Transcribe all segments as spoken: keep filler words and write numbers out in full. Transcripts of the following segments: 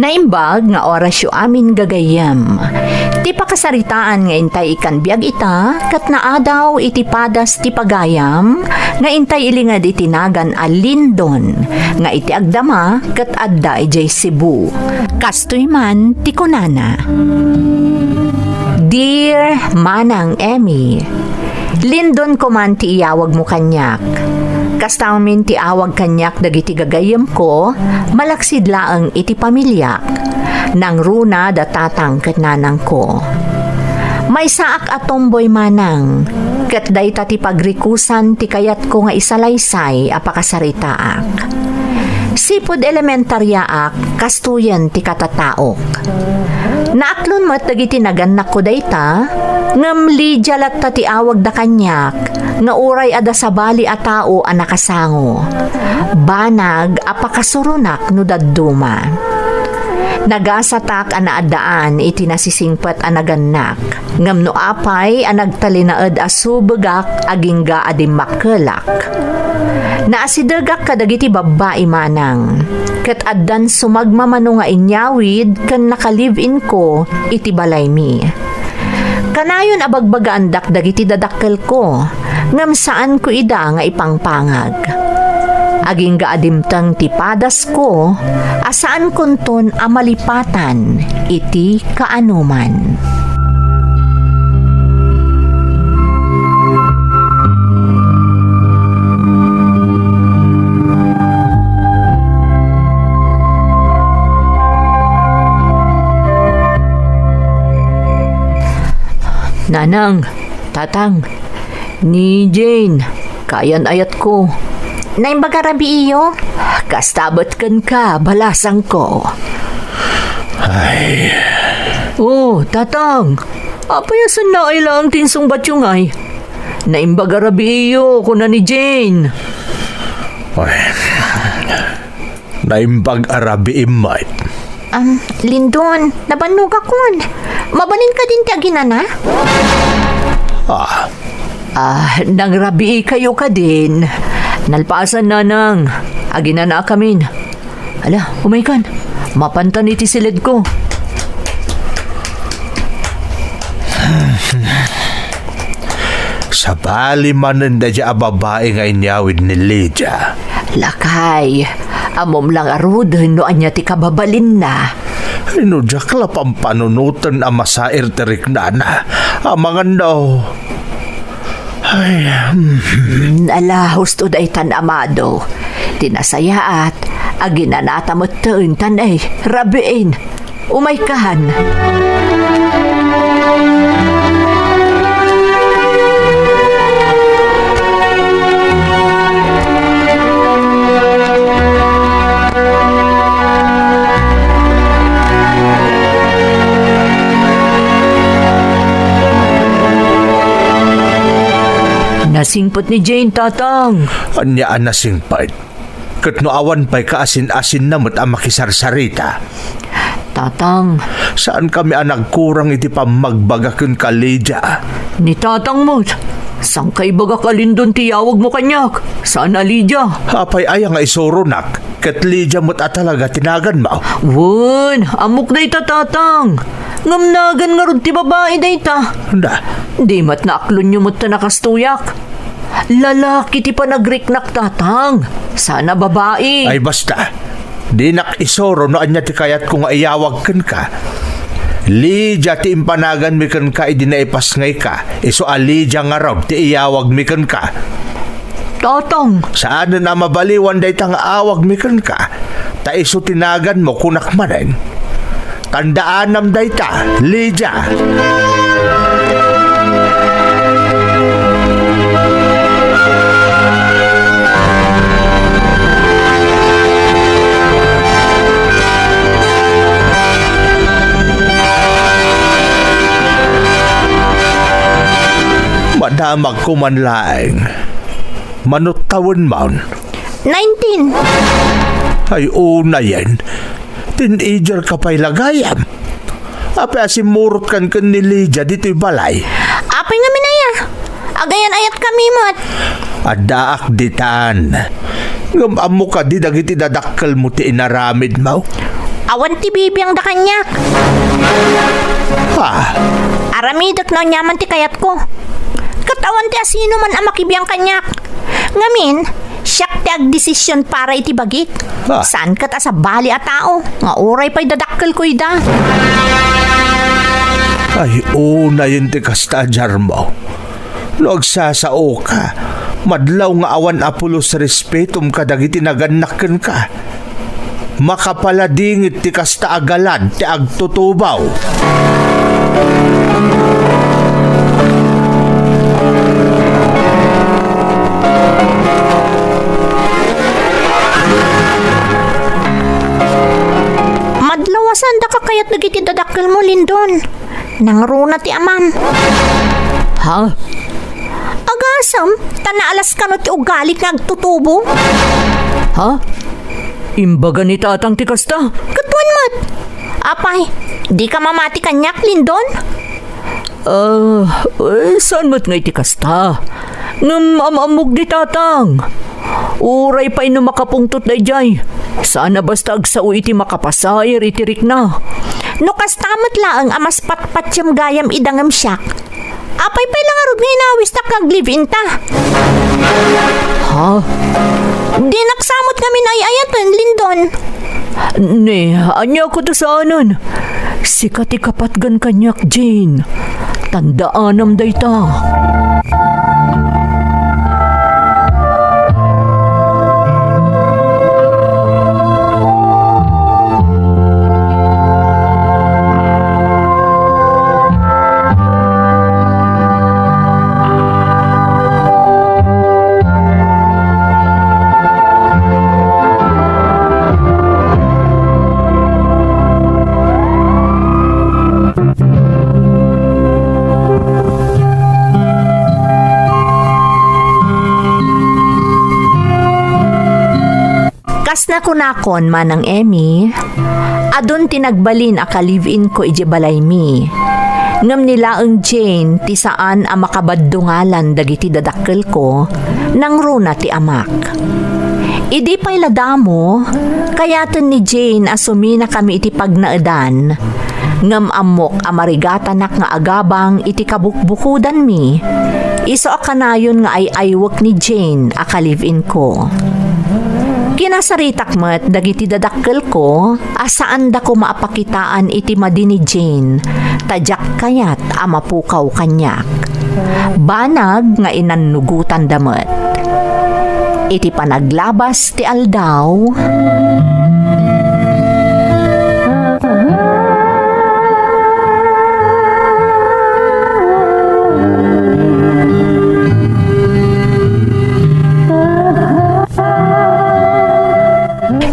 Naimbag nga orasyo amin gagayyem. Ti pakasaritaan nga intay ikkan biag ita, ket naadaw iti padas ti pagayam, nga intay ilinged iti nagan a Lindon, nga iti agdama ket adda idiay Cebu. Kastoy man ti kunana, Dear Manang Emmy, Lindon ko man ti iyawagmo kaniak. Kasta ngamin ti awag kaniak dagiti gagayyemko, malaksid laeng iti pamiliak. Nangruna da tatang ket nanangko. Maysaak a tomboy manang, ket dayta ti pagrikusan ti kayatko nga isalaysay a pakasaritaak. Sipud elementaryaak, kastoyen ti katataok. Naaklon met dagiti nagannakko dayta, ngem Lydia latta ti awagda kaniak, nga uray adda sabali a tao a nakasango. Banag a pakasuronak no dadduma. Nagasatak a naaddaan iti nasisingpet a nagannak. Ngem no apay a nagtalinaed a subegak agingga a dimmakkelak. Naasidegak kadagiti babbai manang, ket addan sumagmamano nga inyawid ken naka-live-in-ko iti balaymi. Kanayon a bagbagaandak dagiti dadakkelko, ngem saanko ida nga ipangpangag. Agingga a dimteng ti padasko a saankonton a malipatan iti kaanoman. Nanang, Tatang, ni Jane, kayan-ayatko. Naimbag a rabiiyo? Kasta met kenka, balasangko. Ay. Oh, Tatang, apay a saan naay laeng ti insungbatyo ngay? Naimbag a rabiiyo, kuna ni Jane. Ay. Naimbag a rabiim met. Am, Lindon, nabannogakon. Mabalin kadin ti aginana? Ah. Ah, nangrabii kayo kadin. Nalpasan, Nanang. Aginana kamin. Ala, umaykan. Mapantan iti siledko. Sabali manen daydiay a babai nga inyawid ni Lydia. Lakay, ammom la ngaruden no ania ti kababalinna. No diak la pampanunoten a masair ti riknana, amangan no. Ay, hmm. Hmm, ala, husto daytan, Amado. Ti nasayaat, aginanata metten, tan ay, rabiin. Umaykan. Nasingpet ni Jane, Tatang. Ania a nasingpet? Ket no awan pay kaasin-asinna met a makisarsarita. Tatang. Saankami a nagkurang iti pammagbaga kenka, Lydia. Ni Tatang met, saan ka ibagak a Lindon ti iyawagmo kaniak? Saan a Lydia? Apay aya nga isuronak, ket Lydia met a talaga ti naganmo? Wen, ammok dayta, Tatang. Ngem nagan ngarud ti babai dayta. Da. Di met naaklonyo met ta nakastoyak. Lalaki ti panagriknak, Tatang. Saan a babai. Ay, basta. Dinak isuro no ania ti kayatko nga iyawag kenka. Lydia ti impanaganmi kenka idi naipasngayka. Isu a Lydia ngarud ti iyawagmi kenka. Tatang. Saanen a mabaliwan dayta nga awagmi kenka. Ta isu ti naganmo, kunak manen. Tandaanam dayta, Lydia. Madamagko man laeng. Mano tawenmon? Nineteen. Ay, unayen. Teenager ka pay la gayam. Apay a simmurotkan ken ni Lydia ditoy balay? Apay ngamin aya? Agayan-ayatkami met. Addaak ditan. Ngem ammo kadi dagiti dadakkelmo ti inaramidmo? Awan ti bibiangda kaniak. Ha? Aramidek no aniaman ti kayatko. Ket awan ti asinoman a makibiang kaniak. Ngamin, siak ti agdesisyon para iti bagik. Ah. Saan ket a sabali a tao nga uray pay dadakkelko ida. Ay, unayen ti kasta, Jarmo. No agsasaoka, madlaw nga awan a pulos respetom kadagiti nagannak kenka. Makapaladingit ti kasta a galad ti agtutubaw. Madlaw a saanda kakayat dagiti dadakkelmo, Lindon. Nangruna ti amam. Ha? Agasem, ta naalas kano ti ugalik nga agtutubo. Ha? Imbaga ni tatang ti kasta? Ket wen met. Apay, dika mamati kaniak, Lindon? Ah, eh, saan met nga iti kasta? Ngem am-ammok ni tatang. Uray pay no makapungtot daydiay, saan a basta agsao iti makapasair iti rikna. No kasta met laeng a mas patpatiem gayam ida ngem siak, apay pay la ngarud nga inawistak nga ag-live-in ta? Ha? Dinak sa met ngamin ay-ayaten, Lindon. Ne, ania kadi saanen? Sika ti kapatgan kaniak, Jane. Tandaanam dayta. Kas nakunakon, Manang Emmy, adun ti nagbalin a ka-live-in ko idiay balaymi. Ngem ni laeng Jane ti saan a makabaddungalan dagiti dadakkelko, nangruna ti amak. Idi pay la damo, kayaten ni Jane a suminakami iti pagnaedan, ngem ammok a marigatanak nga agabang iti kabukbukodanmi, isu a kanayon nga ay-aywek ni Jane a ka-live-in ko. Kinasaritak met dagiti dadakkelko a saanda koma a pakitaan iti madi ni Jane, ta diak kayat a mapukaw kaniak. Banag nga inannugotanda met. Iti panaglabas ti aldaw,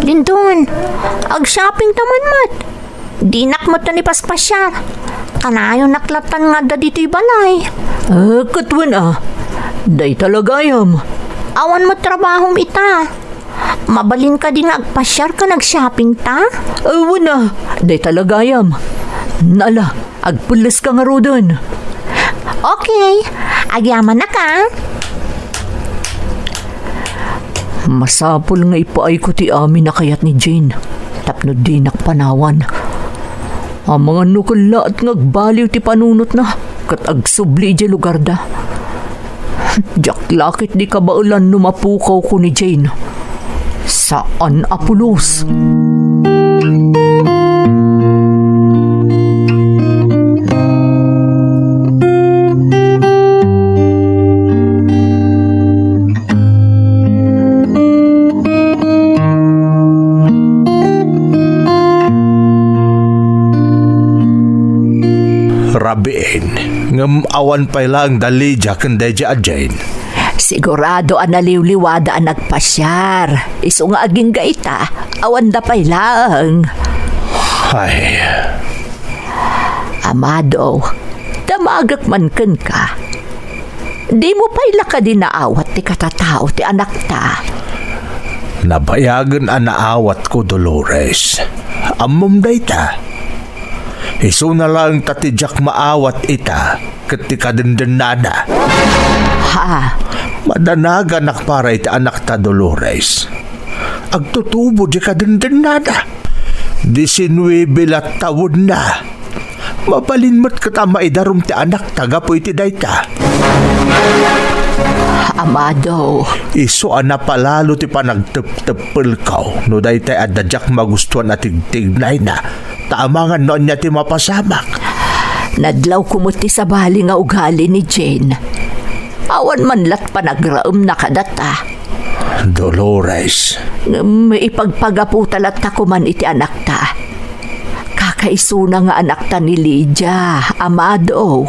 Lindon, ag-shopping ta man met. Dinak met ni paspasiar. Kanayonak latan nga adda ditoy balay. Ah, ket wen a. Dayta la gayam. Awan met trabahom ita. Mabalin kadi nga agpasiar ken ag-shopping ta? Ah, wen a. Dayta la gayam. Nala, agpelleska ngaruden. Okay. Agyamanak a. Masapul nga ipaayko ti amin a kayat ni Jane tapno dinak panawan. Amangan no kellaat nga agbaliw ti panunotna ket agsubli idiay lugarda. Diak la ketdi kabaelan no mapukawko ni Jane. Saan a pulos. Rabiin, ngem awan pay laeng da Lydia ken daydiay a Jane. Sigurado a naliwliwada a nagpasiar. Isu nga agingga ita, awanda pay laeng. Ay. Amado, damagek man kenka. Dimo pay la kadi naawat ti katatao ti anakta? Nabayagen a naawatko, Dolores. Ammom dayta. Isuna laeng ta ti diak maawat ita ket ti kadendennada. Ha? Madanaganak para iti anakta, Dolores. Agtutubo di kadendennada. Disinnuebe la tawenna. Mabalin met ket a maidarum ti anakta gapu iti dayta. Amado. Isu a napalalo ti panagtepteppelko no daytay adda diak magustuan a tigtignayna, ta amangan no ania ti mapasamak. Nadlawko met ti sabali nga ugali ni Jane. Awan man lat panagraemna kadata. Dolores. Ngem ipagpagaputa latta koman iti anakta. Kakaisuna nga anakta ni Lydia, Amado.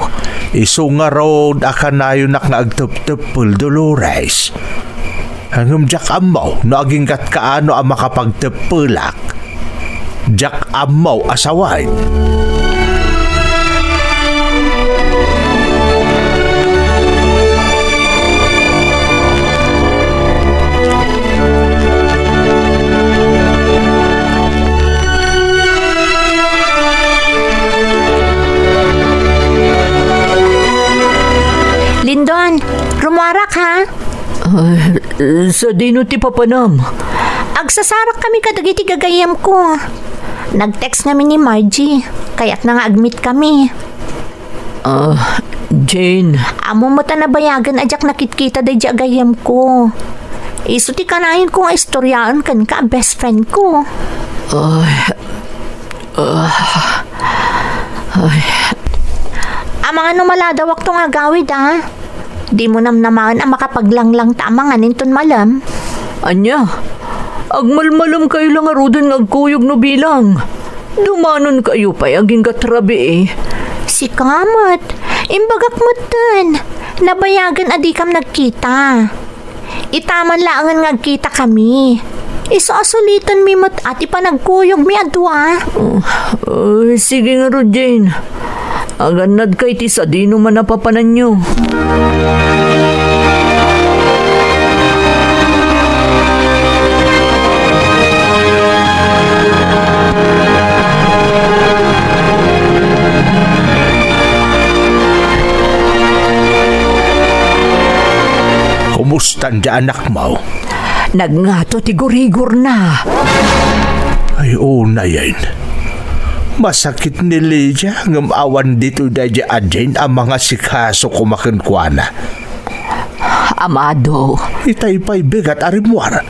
Isu ngarud a kanayonak nga agtepteppel, Dolores. Ngem diak ammo no agingga't kaano a makapagteppelak. Diak ammo a sawen. Lindon, rumuarak, ha? Ah, sadino ti papanam? Agsasarak kami kadagiti gagayyemko. Nag-text ngamin ni Margie. Kayatna nga agmeet kami. Ah, Jane. Ammom met a nabayagen a diak nakitkita daydi a gayyemko. Isu ti kanayonko nga istoriaen kenka a best friend ko. Ah, ah, ay. Amangan no maladawakto nga agawid, a? Dimo namnamaen a makapaglanglangta amangan inton malem? Ania? Agmalmalemkayo la ngaruden nga agkuyog no bilang. Dumanonkayo pay agingga't rabii. Sika met, imbagak metten. Nabayagen a dikam nagkita. Ita man laengen nga agkitakami. Isu a sulitanmi met a ti panagkuyogmi a dua. Oh, oh, sige ngarud, Jane. Agannadka iti sadino man a papananyo. Kumustan ti anakmo? Nagngato ti gurigorna. Ay, unayen. Masakit ni Lydia, ngem awan ditoy daydi a Jane a mangasikaso koma kenkuana. Amado. Itay pay bigat a rimmuar.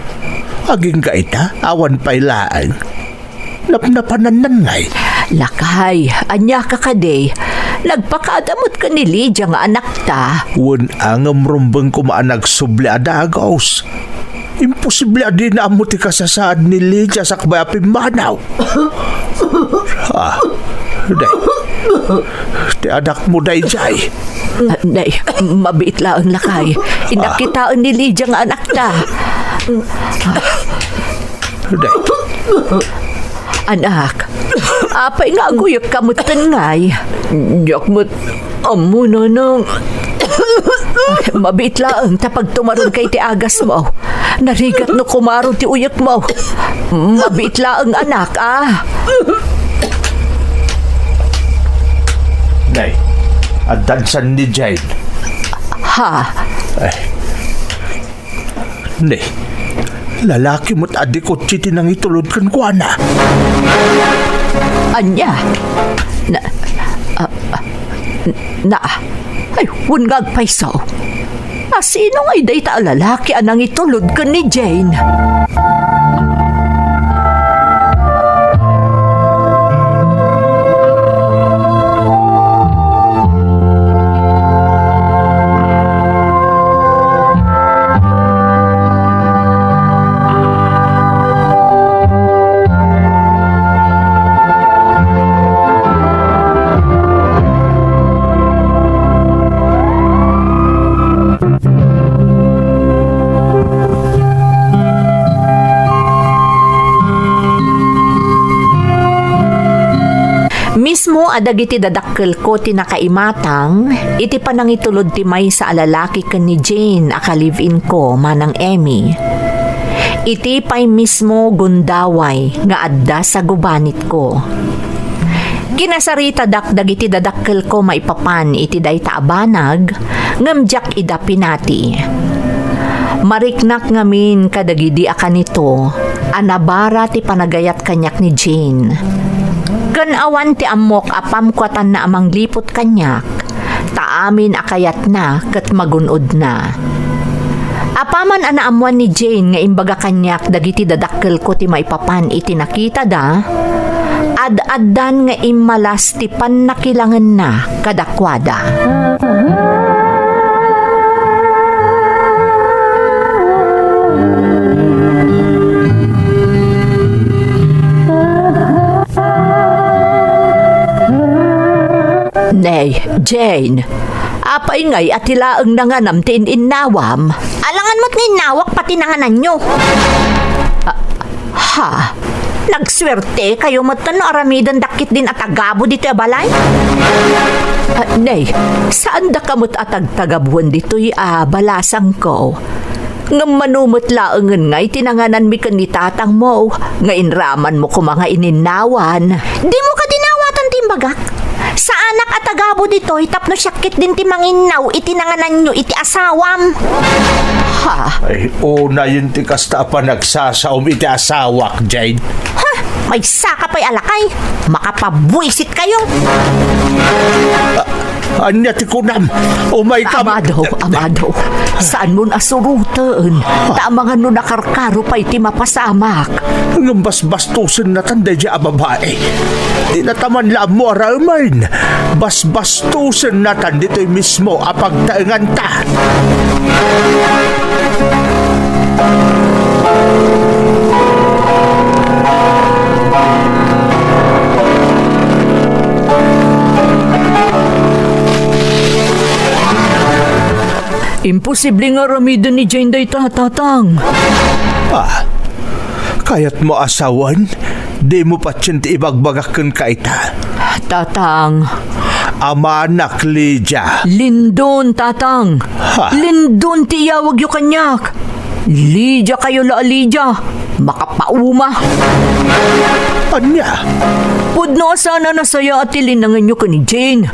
Agingga ita, awan pay laeng. Napnapanannan ngay. Lakay, ania ka kadi? Nagpakada met ken ni Lydia nga anakta. Wen, ngem rumbeng koma a nagsubli a dagus. Imposible a dina ammo ti kasasaad ni Lydia sakbay a pimmanaw. Ah, day. Ti anakmo daydiay. Ah, day, mabiit laeng lakay. Innak kitaen ni Lydia nga anakta. Day. Anak, apay nga aguyekka metten ngay? Diak met ammo, nanang. Mabiit laeng ta pagtumaronka iti agasmo. Narigat no kumaro ti uyekmo. Mabiit laeng, anak, a. Nay, addansan ni Jane. Ha? Ay. Ni, lalaki met a dikutsi ti nangitulod kenkuana. Ania? Na, ah, ah, na, ay, wen nga agpayso. A, sino ngay dayta a lalaki a nangitulod ken ni Jane? Mismo a dagiti dadakkelko ti nakaimatang iti panangitulod ti maysa a lalaki ken ni Jane a ka-live-inko, Manang Emmy. Iti pay mismo gundaway nga adda sa gubanitko. Kinasaritadak dagiti dadakkelko maipapan iti dayta a banag, ngem diak ida pinati. Mariknak ngamin kadagidi a kanito, a nabara ti panagayat kaniak ni Jane. Ken awan ti ammok a pamkuatanna a mangliput kaniak, ta amin a kayatna ket magun-odna. Apaman a naammuan ni Jane nga imbaga kaniak dagiti dadakkelko ti maipapan iti nakitada, ad-addan nga immalas ti pannakilangenna kadakuada. Nay, Jane, apay ngay a ti laeng nanganam ti in-innawam? Alangan met nga innawak pati nangananyo. Ah, ha? Nagsuerte kayo met no aramiden dakit din a tagabu ditoy a balay? Ah, nay, saan da ka met a tagtagabuan ditoy a balasangko? Ngem mano met laengen nga iti nangananmi ken ni tatangmo nga inramanmo koma nga ininnawan? Dimo kadi naawatan ti imbagak? Saanak a tagabu ditoy tapno siak ketdin ti manginnaw iti nangananyo iti asawam. Ha? Ay, unayen ti kasta a panagsasaom iti asawak, Jane. Ha? Maysaka pay a lakay. Makapabuisit kayo. Ania ti kunam? Umay ka. Amado, Amado, saanmon a suroten, ta amangan no nakarkaro pay ti mapasamak. Ngem basbastusennatan daydiay a babai. Dina ta man la ammo a raemen. Basbastusennatan ditoy mismo a pagtaenganta. Imposible nga aramiden ni Jane dayta, Tatang. Ah, kayatmo a sawen? Dimo patien ti ibagbagak kenka ita. Tatang. Amanak, Lydia. Lindon, Tatang. Ha? Lindon ti iyawagyo kaniak. Lydia kayo la a Lydia. Makapauma. Ania? Pudno a saan a nasayaat ti linangenyo ken ni Jane.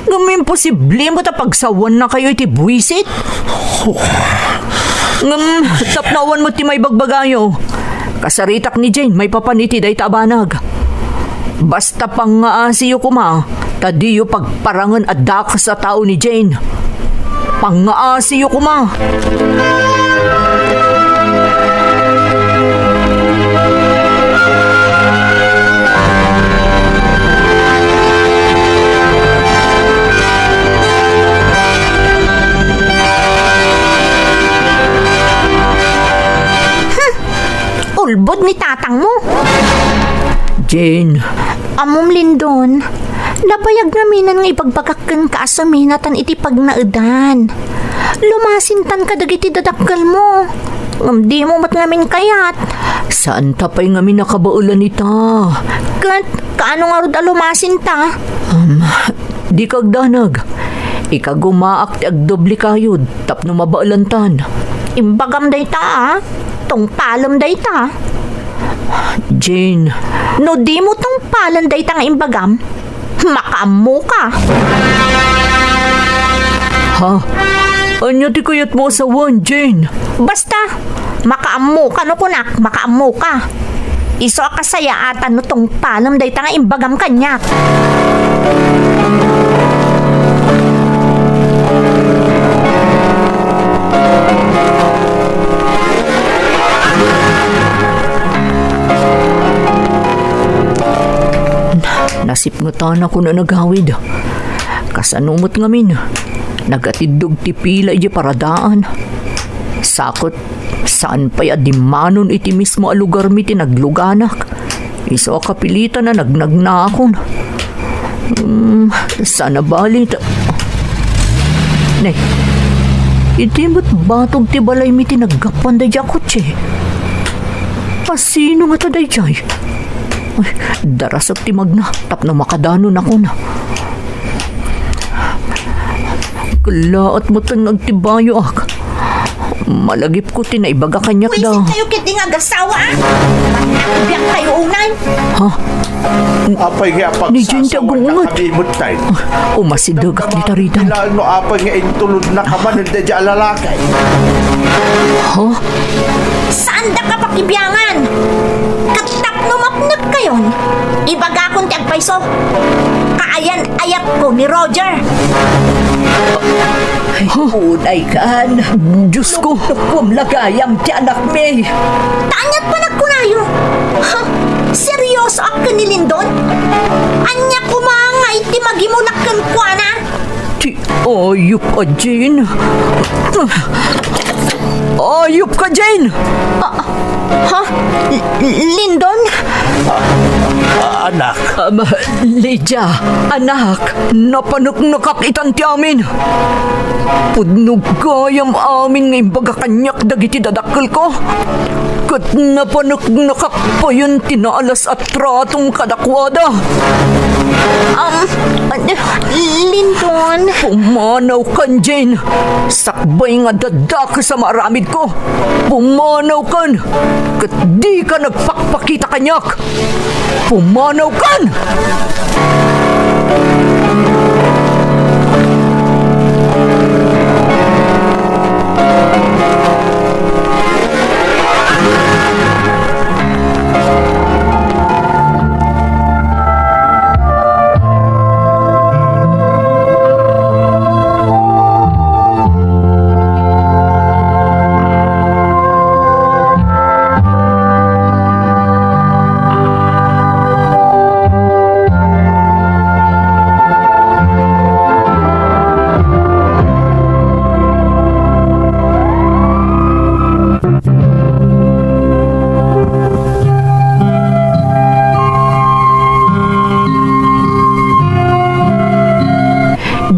Ngem imposible met a pagsawanna kayo iti buisit. Ngem tapno awan met ti maibagbagayo, kasaritak ni Jane maipapan iti dayta a banag. Basta pangngaasiyo koma, ta diyo pagparangen a dakes a tao ni Jane. Pangngaasiyo koma. Hmm. Ulbod ni tatangmo. Jane. Ammom, Lindon, nabayag ngaminen nga ibagbagak kenka a suminatan iti pagnaedan. Lumasintan kadagiti dadakkelmo. Ngem dimo met ngamin kayat. Saanta pay ngamin a kabaelan ita. Ket kaano ngarud a lumasinta? Um, dika agdanag. Ikagumaak ti agdoble kayod tapno mabaelantan. Imbagam dayta, a? Tungpalem dayta. Jane. No dimo tungpalen dayta nga imbagam, makaammoka. Ha? Ania ti kayatmo a sawen, Jane? Basta, makaammoka no kunak, makaammoka. Isu a kasayaatan no tungpalem dayta nga imbagam kaniak. Nasipngetanakon a nagawid. Kasano met ngamin? Nagatiddog ti pila idiay paradaan. Sa ket, saan pay a dimmanon iti mismo a lugarmi ti nagluganak. Isu a kapilitan a nagnagnakon. Hmm, saan a bali ta-, Nay, idi met batog ti balaymi ti naggapuan daydiay a kotse. A sino ngata daydiay? Ay, darasek ti magna tapno makadanonakon. Kellaat met nga agtibayoak. Malagipko ti naibaga kaniak da. Buisit kayo ketdi nga agasawa, a? Biag kayo unay. Ha? Apay nga Ni Jane ti agungot. Kami met tayo. Umasidegak ni taridan. Bila no apay nga intulod na ka man, hindi di alalakay. Ha? Saan da ka pakibiangan? Ket tapno mapnek kayon, ibagakon ti agpayso. Kaayan ayatko ni Roger. Ay, unay kan. Diyos ko. Nukum lagayam ti anakmi. Tanyat panagkunayo. Ha? Seryoso ak ken ni Lindon? Ania koma nga iti magimulak kenkuana? Ti ayup a Jane. Ayup ka, Jane! Ah, ha? L-, Lindon? Ah, anak. Um, Lydia, anak, napaneknekak itan ti amin. Pudno gayam amin nga imbaga kaniak dagiti dadakkelko. Ket napaneknekak payen ti naalas a tratom kadakuada. Um, Lindon. Pumanaw kan, Jane. Sakbay nga dadakes a maaramidko. Pumanaw kan. Ket di ka nagpakpakita kaniak. Pumanaw kan!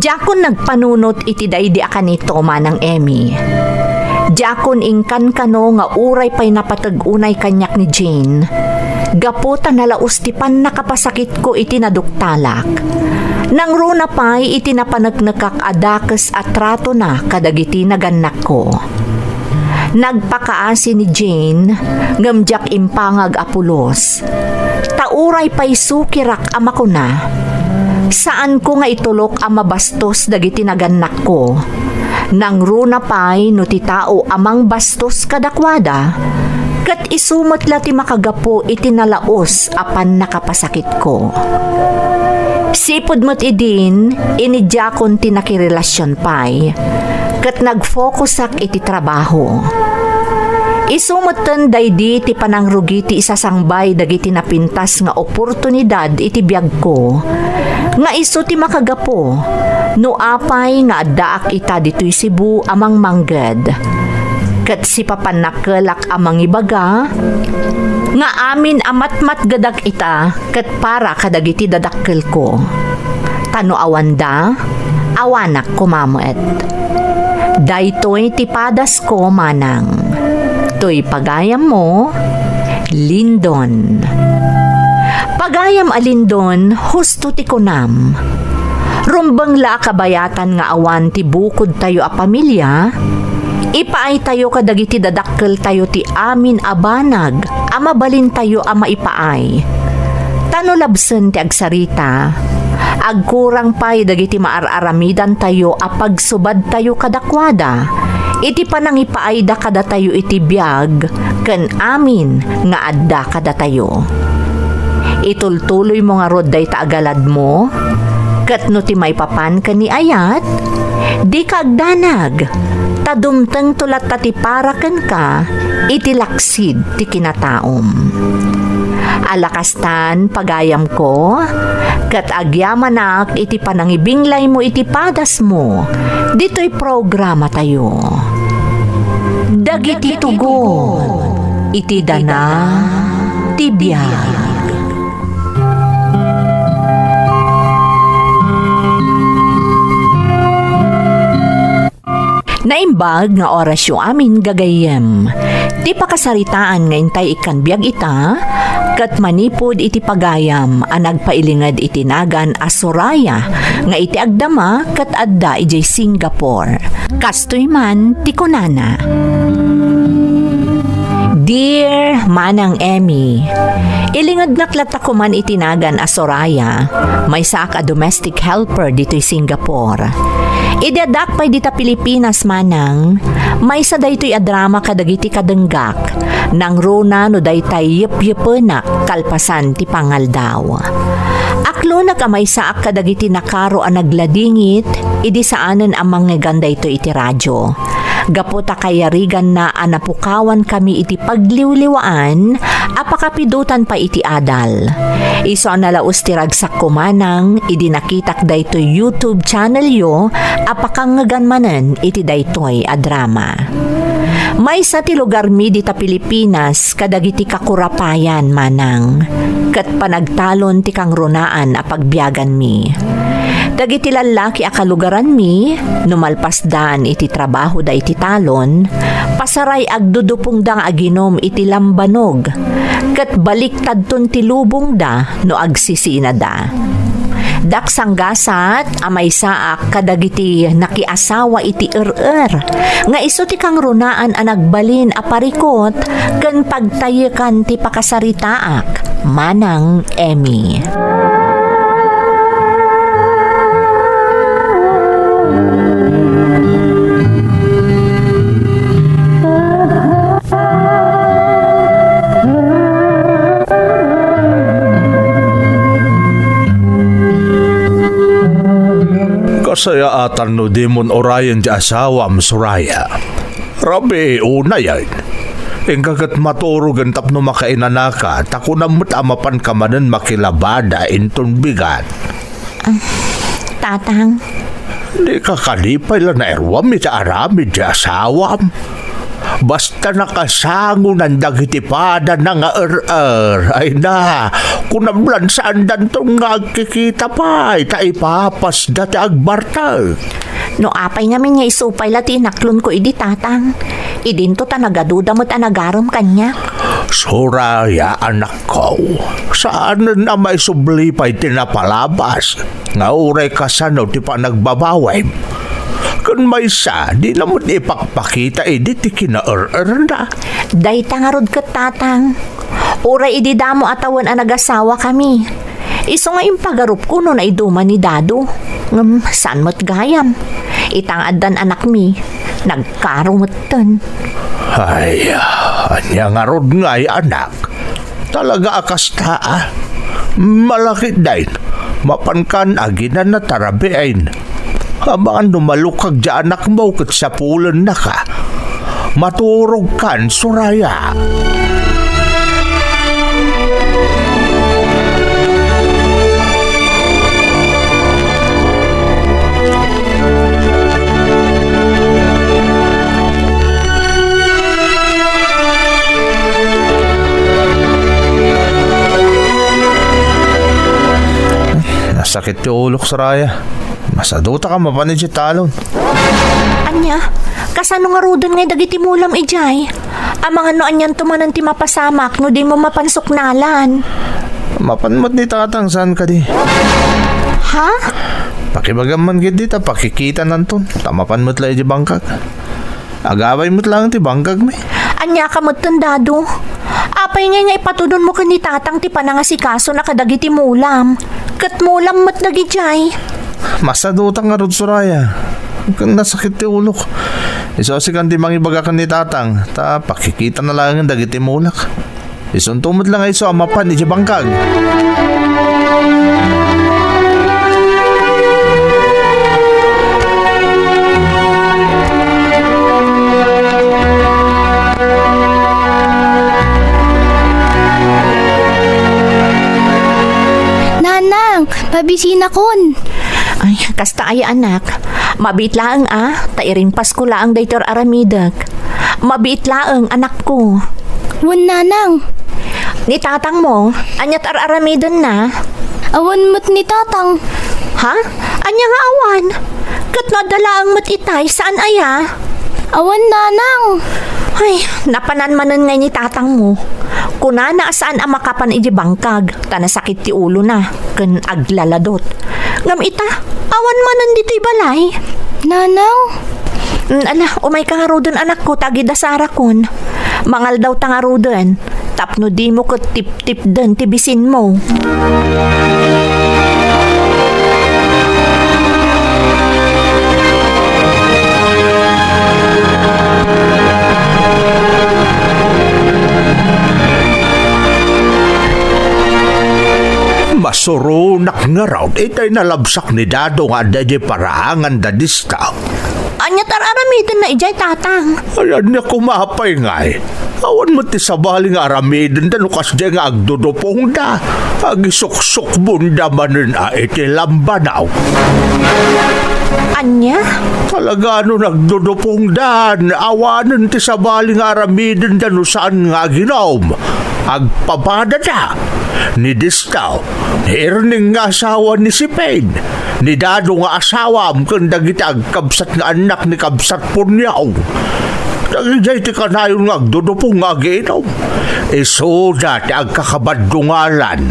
Diakon nagpanunot iti daydi a kanito, Manang Emmy. Diakon inkankano nga uray pay napateg unay kaniak ni Jane, gapu ta nalaus ti pannakapasakitko iti naduktalak. Nangruna pay iti napaneknekak a dakes a tratona kadagiti nagannakko. Nagpakaasi ni Jane, ngem diak impangag a pulos. Ta uray pay sukirak a makuna, saanko nga itulok a mabastos dagiti nagannakko. Nangruna pay no ti tao a mangbastos kadakuada, ket isu met la ti makagapu iti nalaus a pannakapasakitko. Sipud met idin, inidiakon ti nakirelasion pay, ket nagfokusak iti trabaho. Isu metten daydi ti panangrugi ti isasangbay dagiti napintas nga oportunidad iti biagko, nga isu ti makagapu no apay nga addaak ita ditoy Cebu a mangmangged. Ket sipapannakkelak a mangibaga nga amin a matmatgedak ita ket para kadagiti dadakkelko. Ta no awanda, awanak koma met. Daytoy ti padasko, manang. Toy pagayammo, Lindon. Pagayam a Lindon, husto ti kunam. Rumbeng la a kabayatan nga awan ti bukodtayo a pamilia, ipaaytayo kadagiti dadakkeltayo ti amin a banag a mabalintayo a maipaay. Ta no labsen ti agsarita, agkurang pay dagiti maar-aramidantayo a pagsubadtayo kadakuada iti panangipaayda kadatayo iti biag ken amin nga adda kadatayo. Itultuloymo ngarud dayta a galadmo, ket no ti maipapan ken ni ayat, dika agdanag, ta dumtengto latta ti para kenka iti laksid ti kinataom. Ala kastan, pagayamko, ket agyamanak iti panangibinglaymo iti padasmo ditoy programatayo. Dagiti tugon iti dana ti biag. Naimbag nga orasyo amin, gagayyem. Ti pakasaritaan nga intay ikkan biag ita, ket manipud iti pagayam a nagpailinged iti nagan a Soraya nga iti agdama ket adda idiay Singapore. Kastoy man ti kunana, Dear Manang Emmy, ilingednak latta koman iti nagan a Soraya, maysaak a domestic helper ditoy Singapore. Idi addaak pay dita Pilipinas, Manang, maysa daytoy a drama kadagiti kadenggak, nangruna no daytay yepyepenak kalpasan ti pangaldaw. Aklonak a maysaak kadagiti nakaro a nagladingit idi saanen a mangngegan daytoy iti radio. Gapu ta kayariganna a napukawankami iti pagliwliwaan a pakapidotan pay iti adal. Isu a nalaus ti ragsakko, Manang, idi nakitak daytoy YouTube channelyo a pakangngegan manen iti daytoy a drama. Maysa ti lugarmi dita Pilipinas kadagiti kakurapayan, Manang, ket panagtalon ti kangrunaan a pagbiaganmi. Dagiti lallaki a kalugaranmi, no malpasdan iti trabahoda iti talon, pasaray agdudupongda nga aginom iti lambanog, ket baliktadton ti lubongda no agsisinada. Diak sanggasat a maysaak kadagiti nakiasawa iti er-er, nga isu ti kangrunaan a nagbalin a parikut ken pagtayekan ti pakasaritaak, Manang Emmy. Kasayaatan no dimon urayen ti asawam, Soraya. Rabii, unayen. Inka ket maturogen tapno makainanaka, ta kunam met a mapanka manen makilabada inton bigat. Ah, Tatang. Dika kadi pay la nairuam iti aramid ti asawam. Basta nakasangonan dagiti padana nga er-er, ay na, kunam lan saandanton nga agkikita pay, ta ipapasda ti agbartek. No apay ngamin nga isu pay la ti inaklonko idi, Tatang? Idinto ta nagaduda met a nagarem kaniak. Soraya, anakko, saanen a maisubli pay ti napalabas nga uray kasano ti panagbabawem. Ken maysa, dina met ipakpakita idi ti kinaer-erna. Dayta ngarud ket, Tatang. Uray idi damo a tawen a nagasawakami. Isu nga impagarupko no naiduman ni Dado. Ngem saan met gayam. Ita nga addan anakmi, nagkaro metten. Ay, ania ngarud ngay, anak? Talaga a kasta, a? Malakitdin, mapankan aginana ta rabiin. Amangan no malukag ti anakmo ket sapulennaka. Maturogkan, Soraya. Nasakit ti ulok, Soraya. Masadutaka mapan idiay talon. Ania? Kasano ngaruden ngay dagiti mulam idiay? Amangan no anianto manen ti mapasamak no dimo mapan suknalan. Mapan met ni Tatang, saan kadi? Ha? Pakibagam man ketdi ta pakikitananton, ta mapan met la idiay bangkag. Agaway met laeng ti bangkagmi. Aniaka metten, Dado? Apay ngay nga ipatudonmo ken ni Tatang ti panangasikasona kadagiti mulam? Ket mulam met dagidiay. Masadutak ngarud, Soraya. Ken nasakit ti ulok. Isu a sikan ti mangibaga ken ni Tatang, ta pakikitana laengen dagiti mulak. Isunto met la nga isu a mapan idiay bangkag. Nanang, mabisinakon. Ay, kasta aya, anak. Mabiit laeng a, ta iringpasko laeng daytoy ar-aramidek. Mabiit laeng, anakko. Wen, Nanang. Ni tatangmo, aniat ar-aramidenna? Awan met ni Tatang. Ha? Ania nga awan? Ket no adda laeng met itay, saan aya? Awan, Nanang. Ay, napanan manen ngay ni tatangmo. Kunana a saan a makapan idiay bangkag, ta nasakit ti ulona, ken aglaladot. Ngem ita, awan manen ditoy balay. Nanang? Mm, ala, umayka ngaruden, anakko, ta agidasarakon. Mangaldawta ngaruden, tapno dimo ket tiptipden ti bisinmo. Masuronak ngarud itay nalabsak ni Dado nga adda idiay paraangan da Dista. Ania ti ar-aramidenna idiay, Tatang? Ay, ania koma pay ngay? Awan met ti sabali nga aramidenda no kasdiay nga agdudupongda. Agisuksukbonda manen a iti lambana. Ania? Talaga no nagdudupongda, awanen ti sabali nga aramidenda no saan nga aginom. Agpapadada. Ni Dista, ni Erning nga asawa ni Sipin, ni Dado nga asawam, ken dagiti agkabsat nga annak ni Kabsat Punyaw. Dagidiay ti kanayon nga agdudupong nga agiinom. Isuda ti agkakabaddungalan,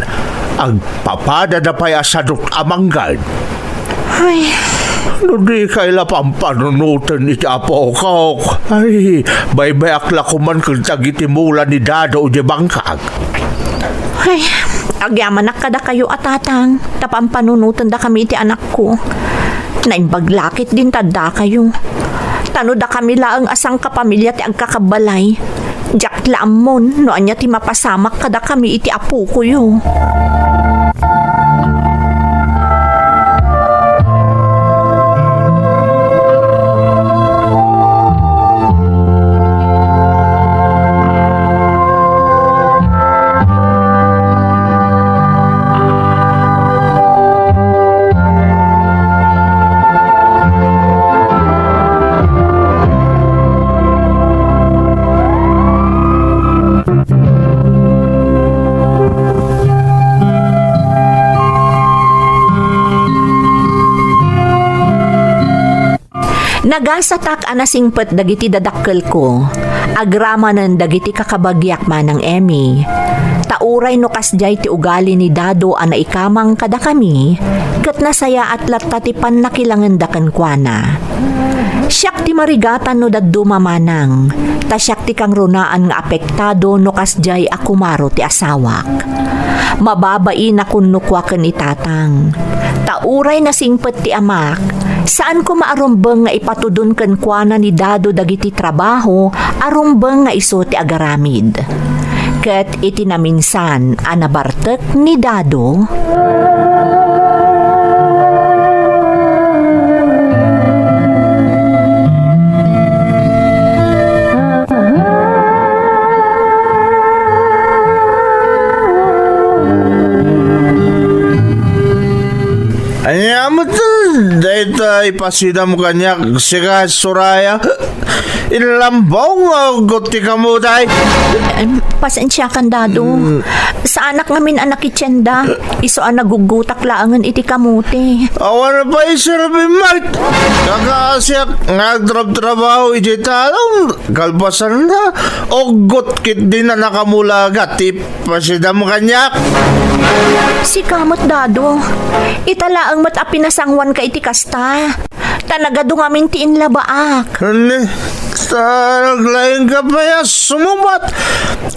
agpapadada pay a sadut a manggad. Ay. No dikay la pampanunoten iti apokok, ay, baybayak la koman ken dagiti mula ni Dado idiay bangkag. Ay, agyamanak kadakayo a Tatang, ta pampanunoten dakami iti anakko. Naimbag la ket dinta dakayo. Ta no dakami laeng a sangkapamilya ti agkakabbalay, diak la ammon no ania ti mapasamak kadakami iti apokoyo. Nagasatak a nasingpet dagiti dadakkelko, agramanen dagiti kakabagiak manang Emmy. Ta uray no kasdiay ti ugali ni Dado a naikamang kadakami, ket nasayaat latta ti pannakilangenda kenkuana. Siak ti marigatan no dadduma manang, ta siak ti kangrunaan nga apektado no kasdiay a kumaro ti asawak. Mababainak no kua ken ni Tatang. Ta uray nasingpet ti amak, saan koma a rumbeng nga ipatudon kenkuana ni Dado dagiti trabaho a rumbeng nga isu ti agaramid. Ket iti naminsan a nabartek ni Dado, Ania met dayta ipasidam kaniak, sika, Soraya? Inlambaw nga aggut ti kamuday. Em, pasensiakan, Dado. Mm. Saanak ngamin a nakitienda. Isu a naguggutak laengen iti kamote. Awan pay serbim met. Kakaasiak nga agtrabtrabaho idiay talon. Kalpasanna, uggut ketdin a nakamulaga ti pasidam kaniak. Sika met, Dado. Ita laeng met a pinasanguanka iti kasta. Ta nagadu ngamin ti inlabaak. Ni, ta naglaingka pay a sumungbat.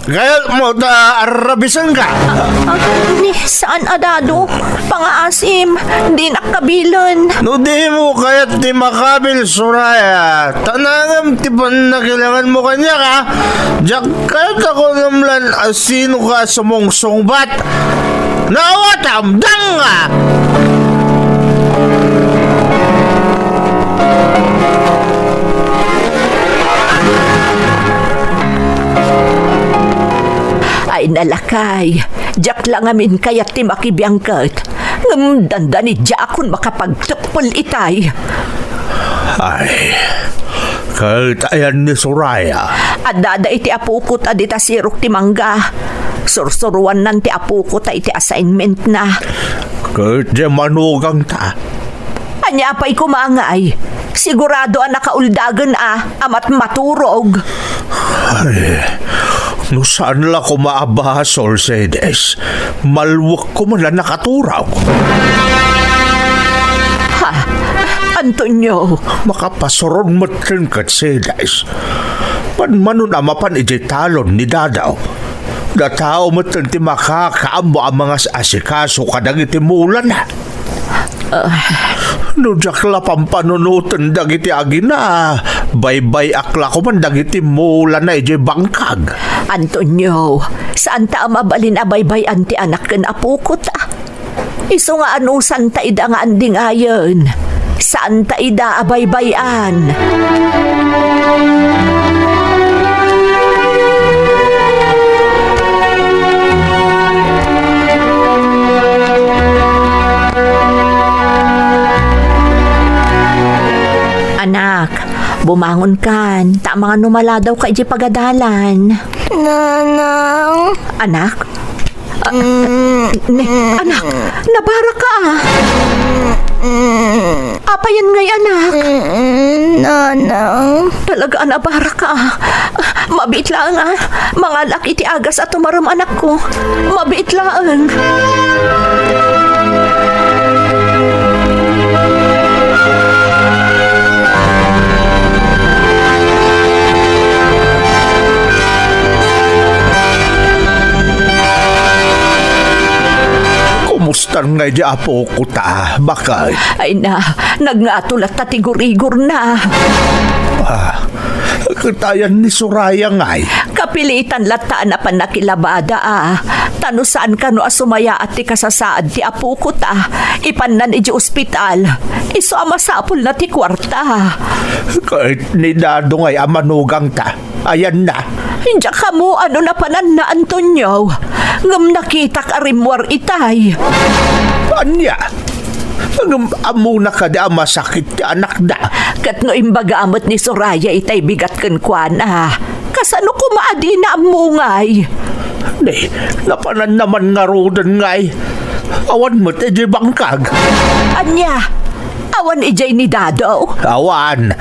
Kayatmo ta arrabisenka. Ah, ah, ni, saan a, Dado? Pangaasim, dinak kabilen. No dimo kayat ti makabil, Soraya, ta nangem ti pannakilanganmo kaniak, a? Diak kayat a kunam lan a sinoka a sumungsungbat. Naawatam, danga! Ay, nalakay. Diak la ngamin kayat ti makibiangket. Ngem dandani diakon makapagteppel itay. Ay, ket ayan ni Soraya? Addada iti apokot a dita sirok ti mangga. Sursuroannan ti apokota iti assignmentna. Ket diay manugangta? Ania pay koma ngay? Sigurado a nakauldagen a, a matmaturog. Ay, no saan la koma a basol, Cedes, malwek koma la nakaturog. Ha? Antonio? Makapasuron met kenka, Cedes. Manon a mapan idiay talon ni Dadaw. Datao metten ti makakaammo a mangas-asikaso kadagiti mulana. Ah. No diak la pampanunoten dagiti agina, baybay-ak la koman dagiti mulana idiay bangkag. Antonio, saanta a mabalin a baybay-an ti anak ken apokota. Isu nga anusanta ida nga andingayen, saanta ida a baybay-an. Anak, bumangonkan, ta amangan no maladawka idiay pagadalan. Nanang. Anak? Ah, mm, ne, mm, anak, nabaraka, ah. Mm, mm. Apayen ngay, anak? Mm, Nanang. Talaga, nabaraka, ah. Mabiit laeng, ah. Mangalak iti agas a tumarem, anakko. Mabiit laeng. Kumustan ngay di apokota, baket? Ay na, nagngato latta ti gurigorna. Ah, ket ayan ni Soraya ngay? Kapilitan latta a napan nakilabada, ah. Ta no saan kano a sumayaat ti kasasaad ti apokota, ipannan iti ospital. Isu a masapulna ti kuarta. Ket ni Dado ngay a manugangta. Ayanna. Diak ammo no napananna, Antonio. Ngem nakitak a rimmuar itay. Ania? Ngem ammona kadi a masakit ti anakda? Ket no imbaga met ni Soraya itay bigat kenkuana, kasano koma a dina ammo ngay? Ni, napananna man ngaruden ngay. Awan met idiay bangkag. Ania? Awan idiay ni Dado? Awan.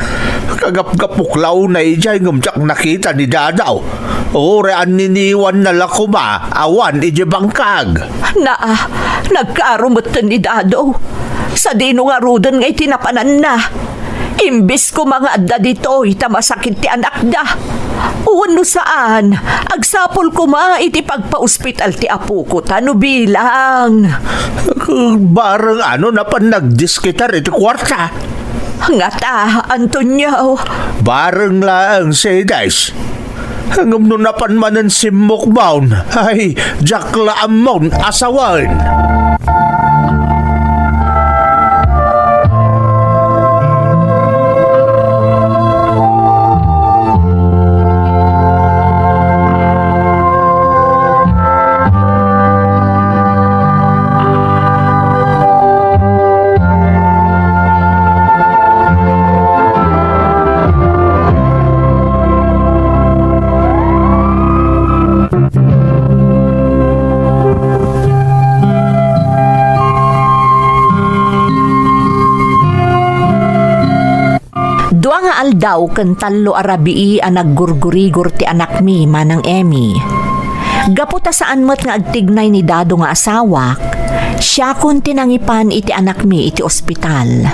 Kagapgapok la unay idiay ngem diak nakita ni Dado. Uray anniniwanna la koma, awan idiay bangkag. Naa, nagkaaro metten ni Dado. Sadino ngaruden ngay ti napananna? Imbes koma nga adda ditoy ta masakit ti anakda. Wenno saan, agsapul koma iti pagpaospital ti apokota no bilang. Bareng no napan nagdiskitar iti kuarta. Ngata, Antonio? Bareng laeng, Sedes. Ngem no napan manen simmukbaon, ay, diak la ammon a sawen. Dua nga aldaw ken tallo a rabii a naggurgurigor ti anakmi, Manang Emmy. Gapu ta saan met nga agtignay ni Dado nga asawak, siakon ti nangipan iti anakmi iti ospital.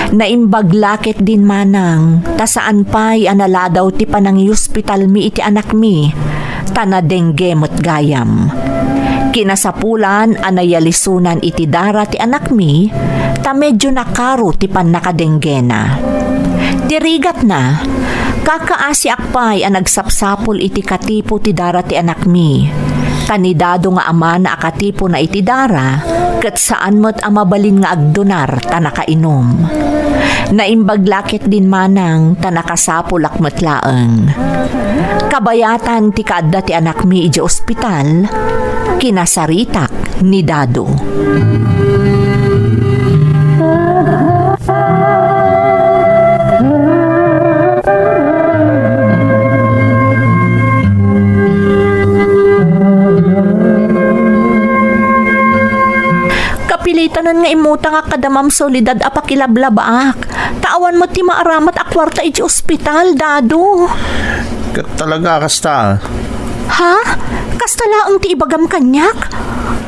Naimbag la ketdin, Manang, ta saan pay a naladaw ti panangiospitalmi iti anakmi, ta nadengge met gayam. Kinasapulan a nayalisonan iti dara ti anakmi, ta medio nakaro ti pannakadenggena. Ti rigatna, kakaasiak pay a nagsapsapul iti katipo ti dara ti anakmi. Ta ni Dado nga amana a katipona iti dara, ket saan met a mabalin nga agdunar ta nakainom. Naimbag la ketdin, Manang, ta nakasapulak met laeng. Kabayatan ti kaadda ti anakmi idiay ospital, kinasaritak ni Dado. Kapilitanen nga immutangak kada Ma'am Soledad a pakilablabaak. Ta awan met ti maaramat a kuarta iti ospital, Dado. Ket talaga kasta. Ha? Kasta laeng ti ibagam kaniak?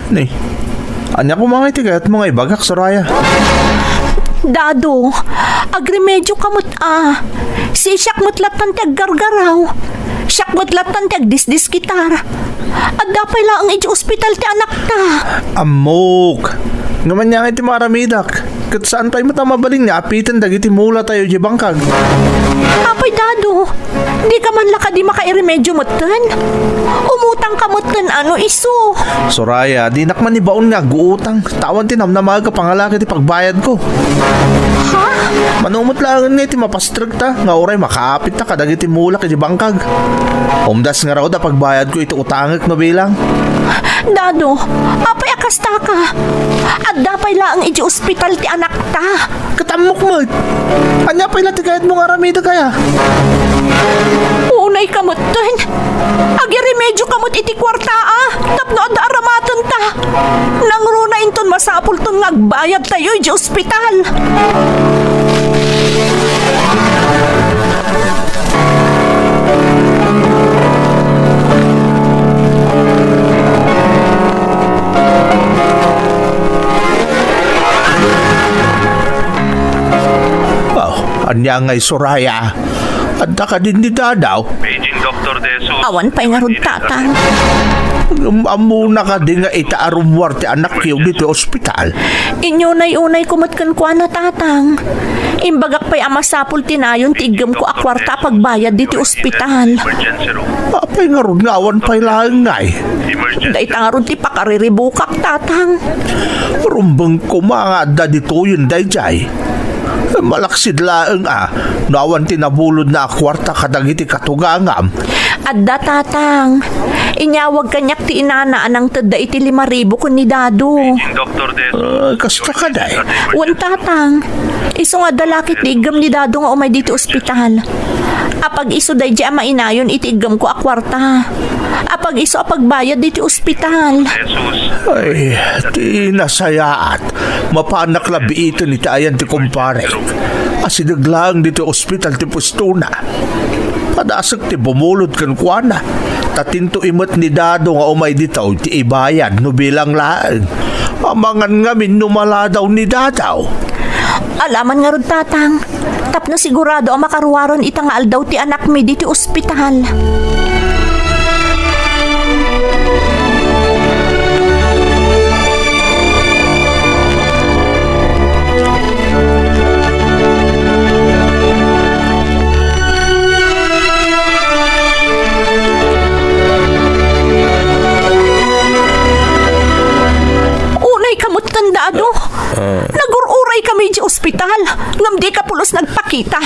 Ni, ania koma ngay ti kayatmo nga ibagak, Soraya? Dado, agremedioka met a. Si siak met lattan ti aggargaraw. Siak met lattan ti agdisdiskitar. Adda pay laeng idiay ospital ti anakta. Ammok. Ngem ania ngay ti maaramidak? Ket saan pay met a mabalin nga apiten dagiti mulatayo idiay bangkag. Apay, Dado, dika man la kadi makairemedio metten? Umutangka metten a no isu. Soraya, dinak man ibaon nga aguutang. Ta awan ti namnamaek a pangalaki ti pagbayadko. Ha? Mano met laengen nga iti mapastrekta nga uray makaapitta kadagiti mulak iti bangkag. Umdas ngarud a pagbayadko iti utangek no bilang. Dado, apay a kastaka? Adda pay laeng iti ospital ti anakta. Ket ammok met. Ania pay la ti kayatmo nga aramidek aya? Unayka metten. Agiremedioka met iti kuarta a tapno adda aramatenta. Nangruna inton masapulton nga agbayadtayo idiay ospital. Oh, ania ngay, Soraya? Adda kadin ni Dadaw? Paging Doktor De Jesus. Awan pay ngarud, Tatang. Ngem ammona kadi nga ita a rummuar ti anakyo ditoy ospital? Inyunay-unayko met kenkuana, Tatang. Imbagak pay a masapul ti nayon ti iggemko a kuarta a pagbayad ditoy ospital. Emergency room. Apay ngarud nga awan pay laeng ngay? Emergency. Dayta ngarud ti pakariribukak, Tatang. Rumbeng koma nga adda ditoyen daydiay. Malaksid laeng a no awan ti nabulodna a kuarta kadagiti katugangam. Adda, Tatang. Inyawag kaniak ti inana a nangtedda iti lima ribu ken ni Dado. Doktor Des. Ah, kasta kadi? Wen, Tatang. Isu nga adda la ket ti iggem ni Dado nga umay ditoy ospital. Apag-isu daydiay a mainayon iti iggemko a kuarta. Apag-isu a pagbayad ditoy ospital. Jesus. Ay, ti nasayaat. Mapanak la biiten iti ayan ti kumparek. Asideg laeng ditoy ospital ti pwestona. Padasek ti bumulod kenkuana. Ta tinto imet ni Dado nga umay ditoy ti ibayad no bilang laeng. Amangan ngamin no maladaw ni Dadaw. Alaman ngarud, Tatang. Tapno sigurado a makaruaren ita nga aldaw ti anakmi ditoy ospital. Unayka metten, Dado. Ah. Nagur-uray kami idiay ospital, ngem dika pulos nagpakita.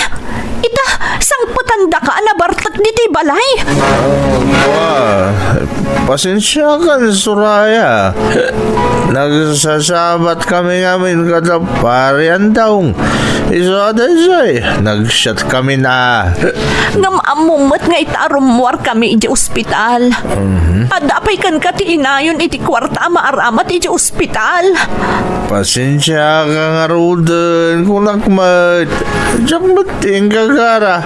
Ita, sangpetandaka a nabartek ditoy balay. Ah, wa, pasensiakan, Soraya. Nagsasabat kami ngamin kada Pari Andawng. Isu a daydiay, nagsiat kami na. Ngem ammom met nga ita a rummuar kami idiay ospital. Mhm. Adda pay kenka ti inayon iti kuarta a maaramat idiay ospital. Pasensiaka ngaruden, kunak met. Diak met ti inkagara.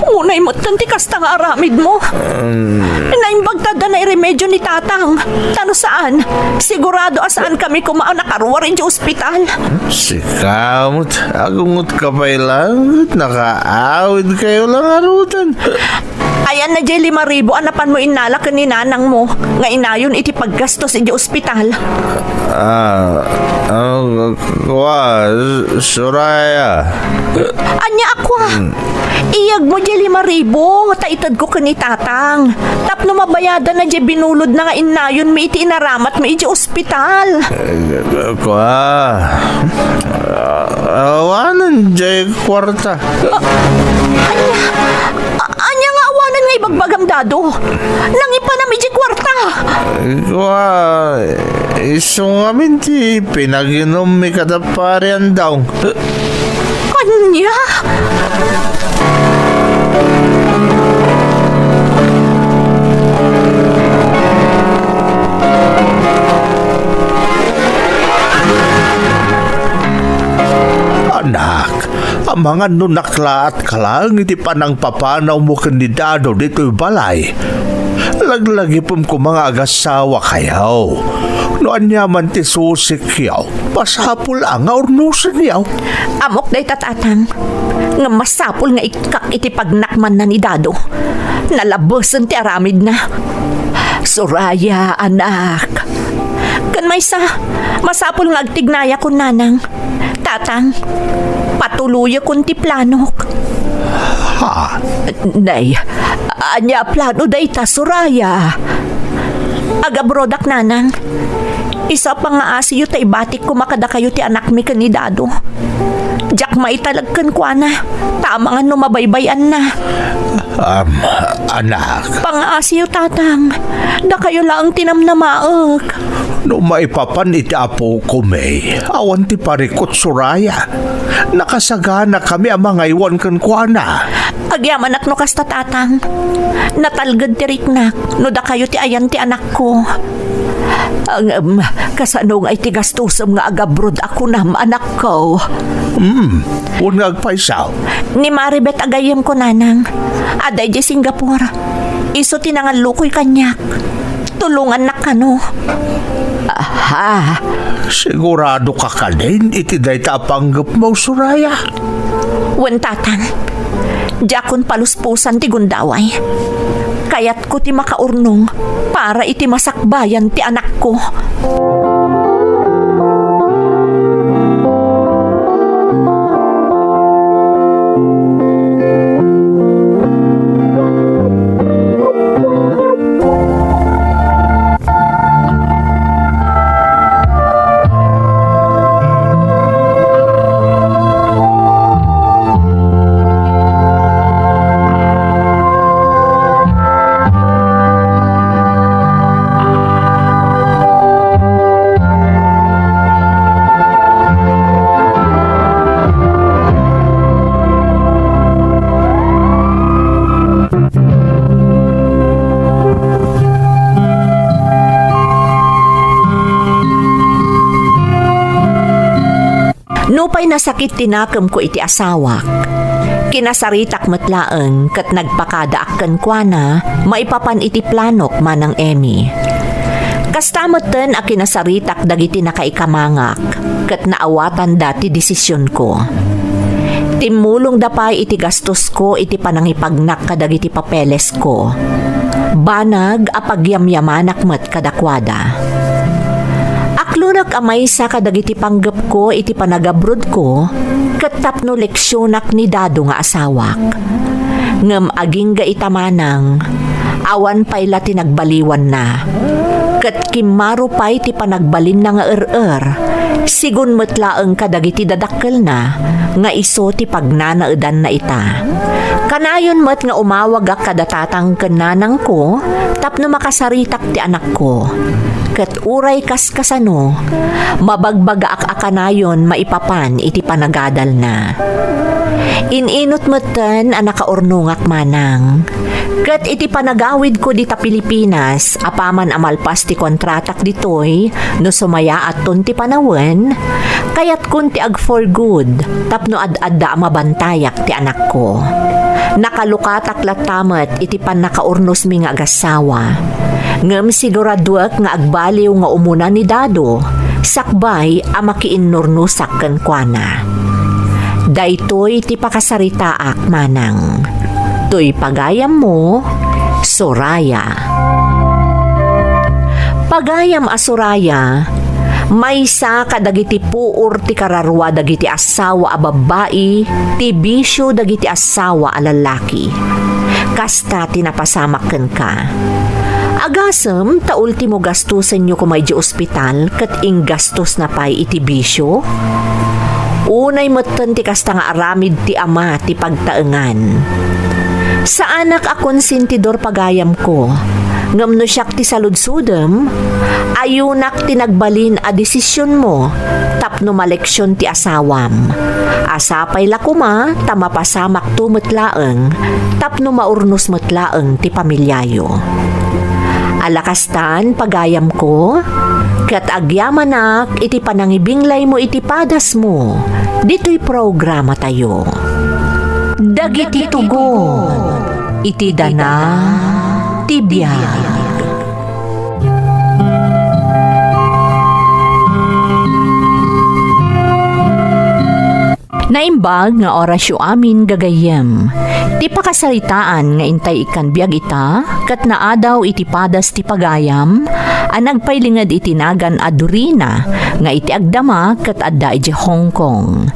Unay metten ti kasta nga aramidmo. Mm. Naimbag ta adda nairemedio ni Tatang. Ta no saan, sigurado a saan kami koma a nakaruar idiay ospital. Sika met, agungotka pay laeng, nakaawidkayo la ngaruden. Ayanna diay lima ribu a napanmo innala ken ni nanangmo nga inayon iti paggastos idiay ospital. Ah, ah, kua, Soraya. Ania a kua? Hmm. Iyegmo diay lima ribu ta itedko ken ni Tatang tapno mabayadanna diay binulodna nga innayonmi iti inaramatmi idiay ospital. Eh, kua, ah, awanen diay kuarta. Ah, ania? A-, ania nga awanen nga ibagbagam, Dado? Nangipanam idiay kuarta. Kua, isu ngamin ti pinaginummi kada Pari Andawng. Ania? Anak, amangan no naklaatka laeng iti panangpapanawmo ken ni Dado ditoy balay. Laglagipem koma nga agasawakayo. No ania man ti susikyo, masapul a nga urnosenyo. Ammok dayta, Tatang. Ngem masapul nga ikkak iti pagnakmanna ni Dado. Nalabesen ti aramidna. Soraya, anak. Ken maysa, masapul nga agtignayakon, Nanang. Tatang, patuloyakon ti planok. Ha? Nay, ania a plano dayta, Soraya? Agabrodak, Nanang. Isu a pangaasiyo ta ibatik koma kadakayo ti anakmi ken ni Dado. Diak maitalek kenkuana, ta amangan no mabaybay-anna. Am, anak. Pangaasiyo, Tatang. Dakayo laeng ti namnamaek. No maipapan iti apok, May, awan ti parikut, Soraya. Nakasaganakami a mangaywan kenkuana. Agyamanak no kasta, Tatang. Natalged ti riknak no dakayo ti ayan ti anakko. Ngem, kasano ngay ti gastosem nga agabrod a kunam, anakko? Hmm, wen nga agpayso. Ni Maribeth a gayyemko, Nanang. Adda idiay Singapore. Isu ti nangallukoy kaniak. Tulongannak kano. Aha. Siguradoka kadin iti dayta a panggepmo, Soraya? Wen, Tatang. Diakon paluspusan ti gundaway. Kayatko ti makaurnong para iti masakbayan ti anakko. Nupay nasakit ti nakemko iti asawak, kinasaritak met laeng ket nagpakadaak kenkuana maipapan iti planok, Manang Emmy. Kasta metten a kinasaritak dagiti nakaikamangak ket naawatanda ti desisionko. Timmulongda pay iti gastosko iti panangipagnak kadagiti papelesko. Banag a pagyamyamanak met kadakuada. Aklonak a maysa kadagiti panggepko iti panagabrodko ket tapno leksionak ni Dado nga asawak. Ngem agingga ita, Manang, awan pay la ti nagbaliwanna. Ket kimmaro pay ti panagbalinna nga er-er, sigun met laeng kadagiti dadakkelna nga isu ti pagnanaedanna ita. Kanayon met nga umawagak kada tatang ken nanangko tapno makasaritak ti anakko. Ket uray kas kasano, mabagbagaak a kanayon maipapan iti panagadalna. In-inut metten a nakaurnongak, Manang. Ket iti panagawidko dita Pilipinas, apaman a malpas ti kontratak ditoy, no sumayaatton ti panawen, kayatkon ti ag-for good tapno ad-adda a mabantayak ti anakko. Nakalukatak latta met iti pannakaurnosmi nga agassawa. Ngem siguraduek nga agbaliw nga umuna ni Dado sakbay a makiinnurnosak kenkuana. Daytoy ti pakasaritaak, Manang. Toy pagayammo, Soraya. Pagayam a Soraya, maysa kadagiti puor ti kararua dagiti assawa a babbai ti bisio dagiti assawa a lallaki. Kasta ti napasamak kenka. Agasem ta ultimo gastosenyo koma idiay ospital ket inggastosna pay iti bisio? Unay metten ti kasta nga aramid ti ama ti pagtaengan. Saanak a konsentidor pagayamko, ngem no siak ti saludsodem, ayunak ti nagbalin a desisionmo tapno maleksion ti asawam. A sapay la koma ta mapasamakto met laeng tapno maurnos met laeng ti pamiliayo. Ala kastan, pagayamko, ket agyamanak iti panangibinglaymo iti padasmo ditoy programatayo. Dagiti tugon iti dana ti biag. Naimbag nga orasyo amin, gagayyem. Ti pakasaritaan nga intay ikkan biag ita, ket naadaw iti padas ti pagayam a nagpaylinged iti nagan a Dorina nga iti agdama ket adda idiay Hong Kong.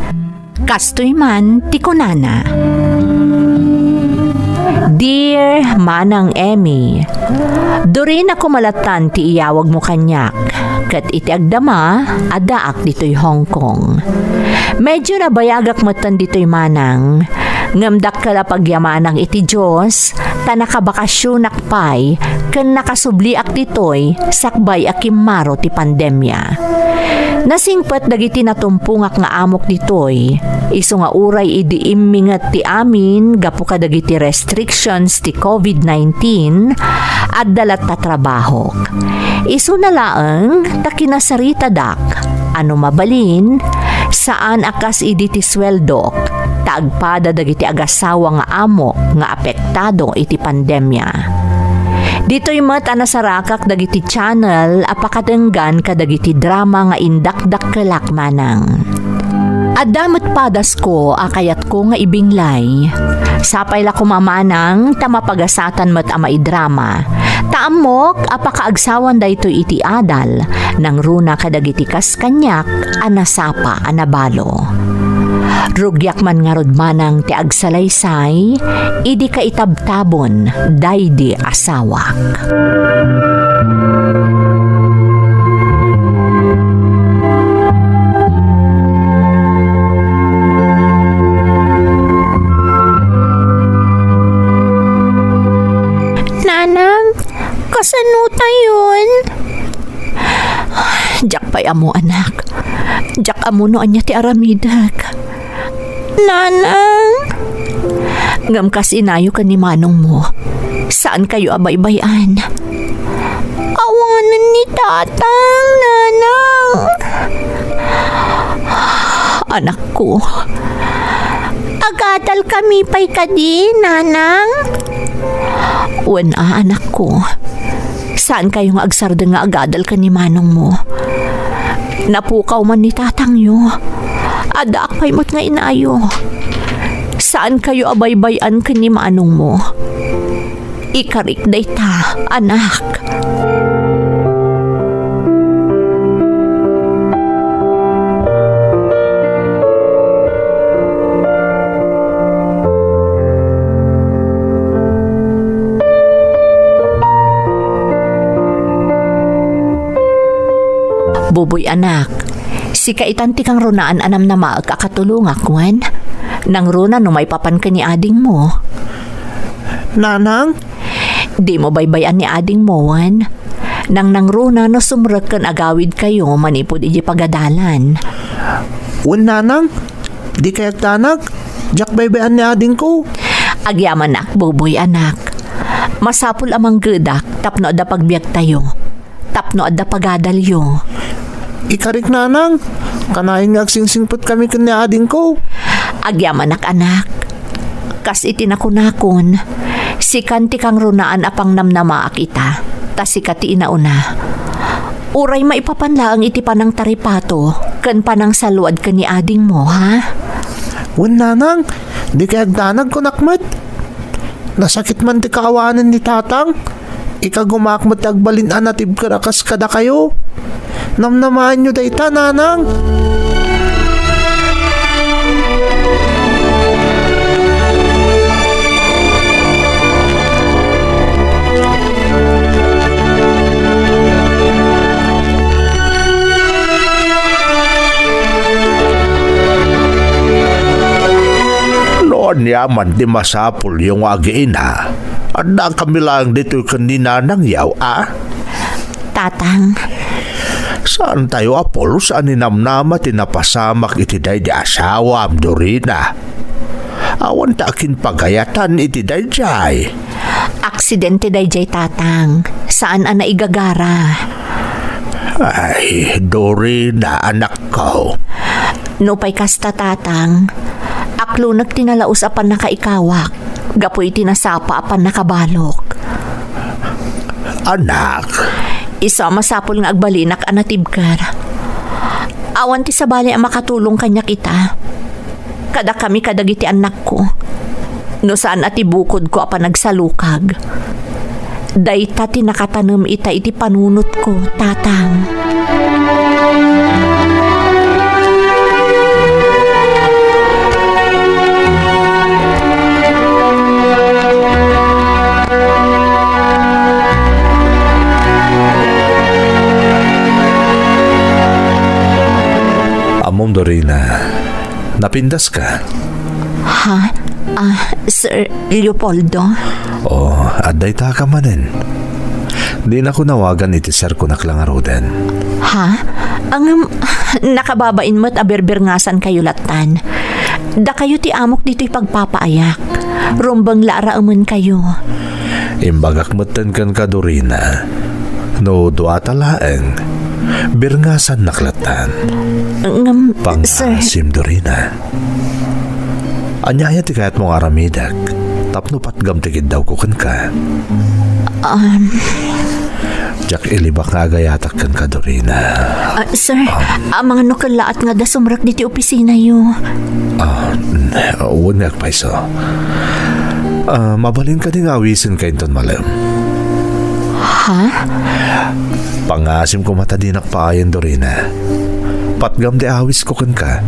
Kastoy man ti kunana, "Dear Manang Emmy, Dorina koma lattan ti iyawagmo kaniak, ket iti agdama, addaak ditoy Hong Kong. Medyo nabayagak metten ditoy, Manang, ngem dakkel a pagyamanak iti Dios ta nakabakasionak pay ken nakasubliak ditoy sakbay a kimmaro ti pandemia. Nasingpet dagiti natumpongak nga amok ditoy, isu nga uray idi imminget ti amin gapu kadagiti restrictions ti covid nineteen, adda latta trabahok. Isuna laeng ta kinasaritadak a no mabalin, saan a kas idi ti sueldok, ta agpada dagiti agasawa nga amok nga apektado iti pandemia. Ditoy met a nasarakak dagiti channel a pakadenggan kadagiti drama nga indakdakkelak, Manang. Adda met padasko a kayatko nga ibinglay. Sapay la koma, Manang, ta mapagasatan met a maidrama. Ta ammok a pakaagsawan daytoy iti adal, nangruna kadagiti kas kaniak a nasapa a nabalo. Rugiak man ngarud, Manang, ti agsalaysay idi kaitabtabon daydi asawak." Nanang, kasano tayon? Diak pay ammo, anak. Diak ammo no ania ti aramidek. Nanang? Ngem kas inayo ken ni manongmo, saankayo a baybay-an. Awanen ni Tatang, Nanang. Anakko. Agadalkami pay kadi, Nanang? Wen a, anakko. Saankayo nga agsardeng nga agadal ken ni manongmo. Napukaw man ni tatangyo. Addaak pay met nga inayo. Saankayo a baybay-an ken ni manongmo. Ikarik dayta, anak. Buboy, anak, sika itan ti kangrunaan a namnamaek a katulongak, wen? Nangruna no maipapan ken ni adingmo. Nanang? Dimo baybay-an ni adingmo, wen? Nangnangruna no sumrek ken agawidkayo manipud idiay pagadalan. Wen, Nanang, dikay agdanag. Diak baybay-an ni adingko. Agyamanak, Buboy, anak. Masapul a manggedak tapno adda pagbiagtayo, tapno adda pagadalyo. Ikarik, Nanang, kanayon nga agsingsingpetkami ken ni adingko. Agyamanak, anak. Kas iti nakunakon, sikan ti kangrunaan a pangnamnamaak ita, ta sika ti inauna. Uray maipapan laeng iti panangtaripato ken panangsaluad ken ni adingmo, ha? Wen, Nanang, dikay agdanag, kunak met. Nasakit man ti kaawanen ni Tatang. Ikagumaak met ti agbalin a natibker a kas kadakayo. Namnamaenyo dayta, Nanang. No ania man ti masapulyo nga agiina, addakami laeng ditoy ken ni nanangyaw, a? Tatang. Saantayo a pulos a ninamnama ti napasamak iti daydi asawam, Dorina. Awan ta akin pagayatan iti daydiay. Aksidente daydiay, Tatang. Saan a naigagara. Ay, Dorina, anakko. Nupay kasta, Tatang, aklonek ti nalaus a pannakaikawak gapu iti nasapa a pannakabalok. Anak. Isu a masapul nga agbalinak a natibker. Awan ti sabali a makatulong kaniak ita. kadakami kadagiti annakko. No saan a ti bukodko a panagsalukag, dayta ti nakatanem ita iti panunotko, Tatang. Ammom, Dorina, napindaska? Ha? Ah, Sir Leopoldo? Oh, adda ita ka manen. Dinako nawagan iti sir kunak la ngaruden. Ha? Ngem, nakababain met a birbirngasankayo lattan. Dakayo ti amok ditoy pagpapaayak. Rumbeng la a raemenkayo. Imbagak metten kenka, Dorina. No duata laeng, birngasannak lattan. Ngem, sir. Pangngaasim, Dorina. Ania aya ti kayatmo nga aramidek tapno patgam ti kiddawko kenka? Um. Diak ilibak nga agayatak kenka, Dorina. Ah, sir, amangan no kellaat nga adda sumrek ditoy opisinayo. Ah, n-, wen nga agpayso. Ah, mabalin kadi nga awisenka inton malem? Ha? Pangngaasim koma ta dinak paayen, Dorina. Patgam ti awisko kenka.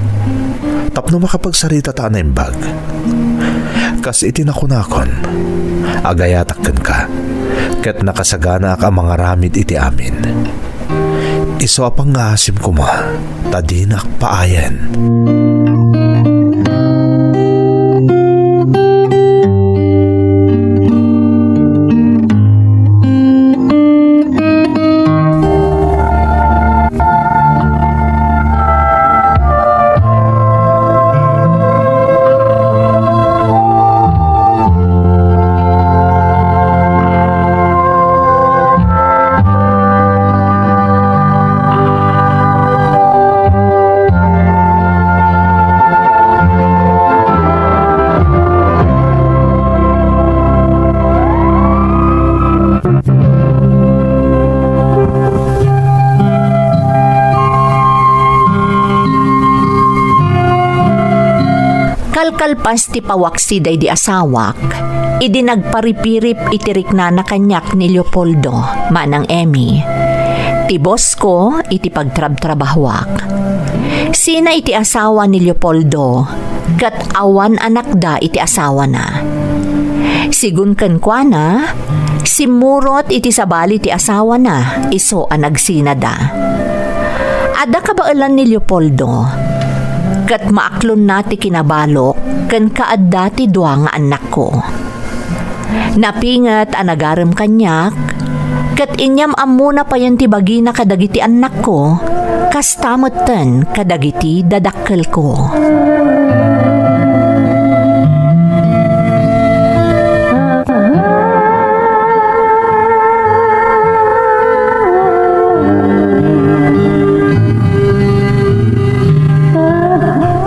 Tapno makapagsarita ta a naimbag. Kas iti nakunakon, agayatak kenka, ket nakasaganaak a mangaramid iti amin. Isu a pangngaasim koma, ta dinak paayen. Kalkalpas ti pawaksi daydi asawak, idi nagparipirip iti riknana kaniak ni Leopoldo, Manang Emmy. Ti bosko iti pagtrabtrabahoak. Sina iti asawa ni Leopoldo, ket awan anakda iti asawana. Sigun kenkuana, simmurot iti sabali ti asawana isu a nagsinada. Adda kabaelan ni Leopoldo, ket maaklonna ti kinabalok ken kaadda ti dua nga annakko. Napinget a nagarem kaniak, ket inyam-ammona payen ti bagina kadagiti annakko, kasta metten kadagiti dadakkelko.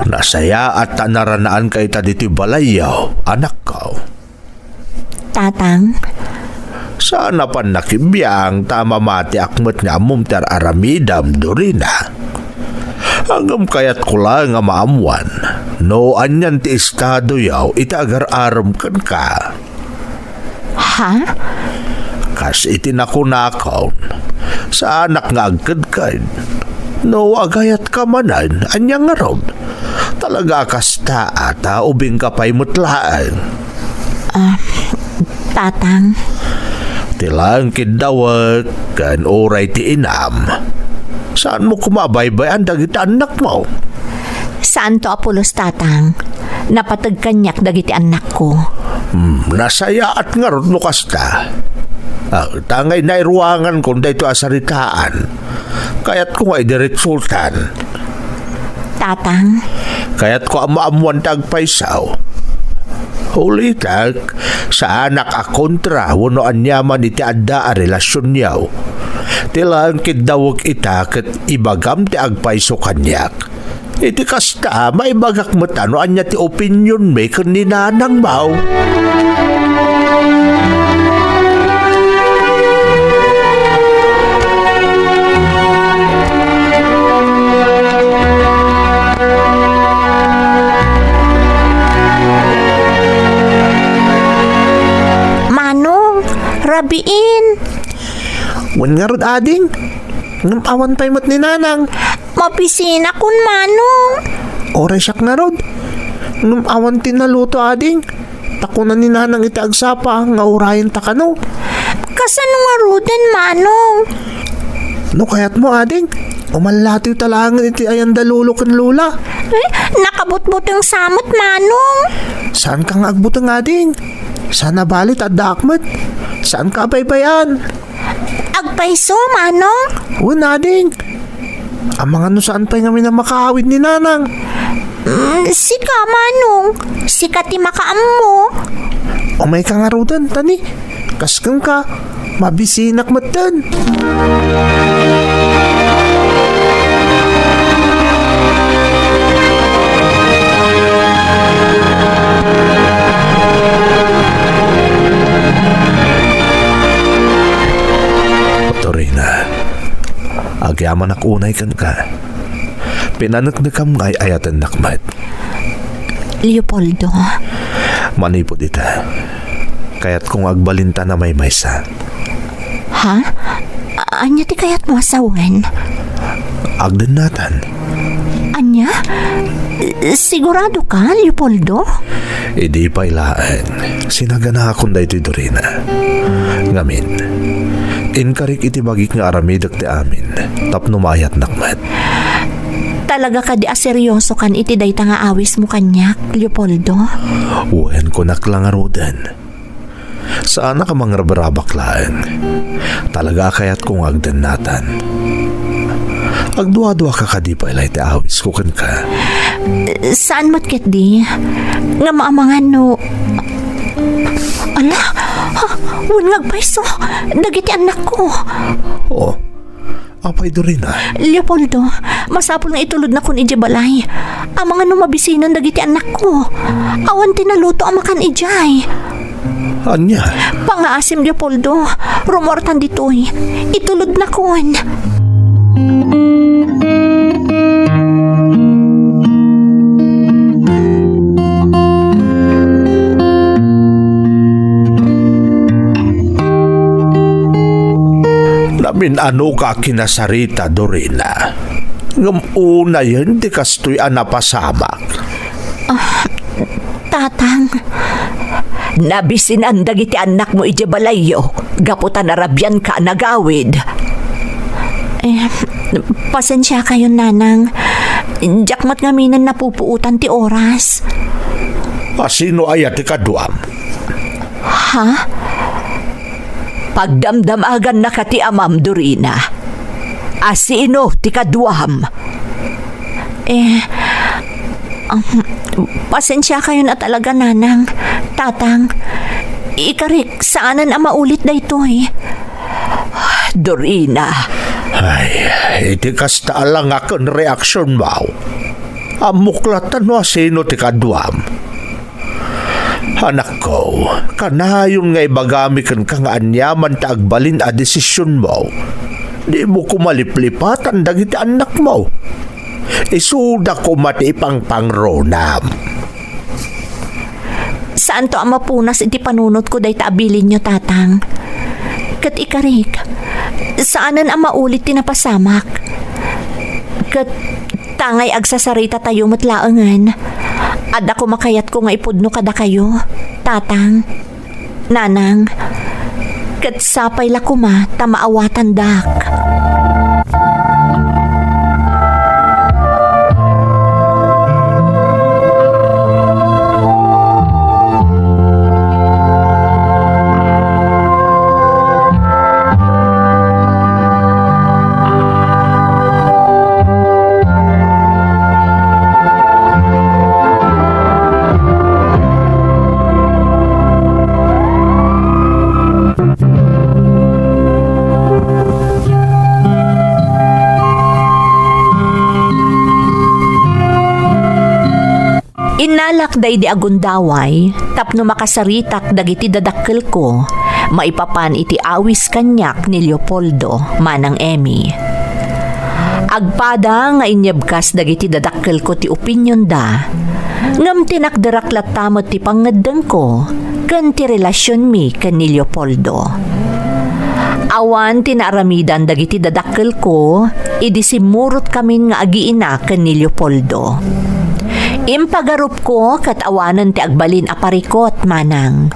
Nasayaat ta naranaanka ita ditoy balayyo, anakko. Tatang? Saan a pannakibiang ta mamatiak met nga ammom ti ar-aramidem, Dorina. Ngem kayatko laeng a maammuan no anian ti estadoyo iti agar-arem kenka. Ha? Kas iti nakunakon, saanak nga agkedked. No agayatka manen, ania ngarud? Talaga a kasta a ta ubingka pay met laeng. Ah, Tatang. Ti laeng kiddawek ken uray ti inam. Saanmo koma a baybay-an dagiti annakmo? Saanto a pulos, Tatang. Napateg kaniak dagiti annakko. Hmm, nasayaat ngarud no kasta. Ah, ta ngay nairuangankon daytoy a saritaan. Kayatko nga idiretsotan. Tatang? Kayatko a maammuan ti agpayso. Ulitek, saanak a kontra wenno aniaman iti adda a relasionyo. Ti laeng kiddawek ita ket ibagam ti agpayso kaniak. Iti kasta, maibagak met no ania ti opinionmi ken ni nanangmo. biin. Wen ngarud, ading. Ngem awan pay met ni Nanang. Mabisinakon, Manong. Uray siak ngarud. Ngem awan ti naluto, ading. Ta kuna ni Nanang iti agsapa nga urayenta kano. Kasano ngaruden, Manong? No kayatmo, ading, umallatiw ta laengen iti ayanda lolo ken lola. Eh, nakabutbuteng sa met, Manong. Saanka nga agbuteng, ading? Saan a bali ta addaak met. Saanka a baybay-an. Agpayso, Manong? Wen, ading. Amangan no saan pay ngamin a makaawid ni Nanang. Mm, sika, Manong. Sika ti makaammo. Umayka ngaruden, ta ni, kas kenka, mabisinak metten. Dorina, agyamanak unay kenka. Pinaneknekam nga ay-ayatennak met. Leopoldo. Manipud ita, kayatko nga agbalinta a maymaysa. Ha? A-, ania ti kayatmo a sawen? Agdennatan. Ania? Sigurado ka, Leopoldo? Idi pay laeng, sinaganakon daytoy, Dorina. Ngamin, inkarik iti bagik nga aramidek ti amin tapno maayatnak met. Talaga kadi a seriosokan iti dayta nga awismo kaniak, Leopoldo? Wen, kunak la ngaruden. Saanak a mangrabrabak laeng. Talaga a kayatko nga agdennatan. Agduaduaka kadi pay la iti awisko kenka? Saan met ketdi. Ngem amangan no, ala, ha, wen nga agpayso dagiti annakko. Oh, apay, Dorina? Leopoldo, masapul nga itulodnakon idiay balay. Amangan no mabisinan dagiti annakko. Awan ti naluto a makan idiay. Ania? Pangaasim, Leopoldo. Rummuartan ditoy. Itulodnakon. Namin-anoka a kinasarita, Dorina. Ngem unayen ti kastoy a napasamak. Ah, Tatang, nabisinan dagiti annakmo idiay balayyo gapu ta narabianka a nagawid. Eh, pasensiakayon, Nanang. Diak met ngaminen napupuotan ti oras. A sino aya ti kaduam? Ha? Pagdamdamagannaka ti amam, Dorina. A sino ti kaduam? Eh, um, pasensiakayon a talaga, Nanang, Tatang. Ikarik, saanen a maulit daytoy. Dorina. Ay, iti kasta a langak ken reaksionmo, ammok latta no a sino ti kaduam. Anakko, kanayon nga ibagami kenka nga aniaman ti agbalin a desisionmo. Dimo koma liplipatan dagiti annakmo. Isuda koma ti ipangpangronam. Saanto a mapunas iti panunotko dayta a bilinyo, Tatang. Ket ikarik, saanen a maulit ti napasamak. Ket tangay agsasaritatayo met laengen. Adda koma kayatko nga ipudno kadakayo, Tatang, Nanang, ket sapay la koma ta maawatandak. Innalak daydi a gundaway tapno makasaritak dagiti dadakkelko maipapan iti awis kaniak ni Leopoldo, Manang Emmy. Agpada nga inyebkas dagiti dadakkelko ti opinionda, ngem tinakderak latta met ti pangngeddengko ken ti relasionmi ken ni Leopoldo. Awan ti naaramidan dagiti dadakkelko idi simmurotkamin nga agiina ken ni Leopoldo. Impagarupko ket awanen ti agbalin a parikot, manang,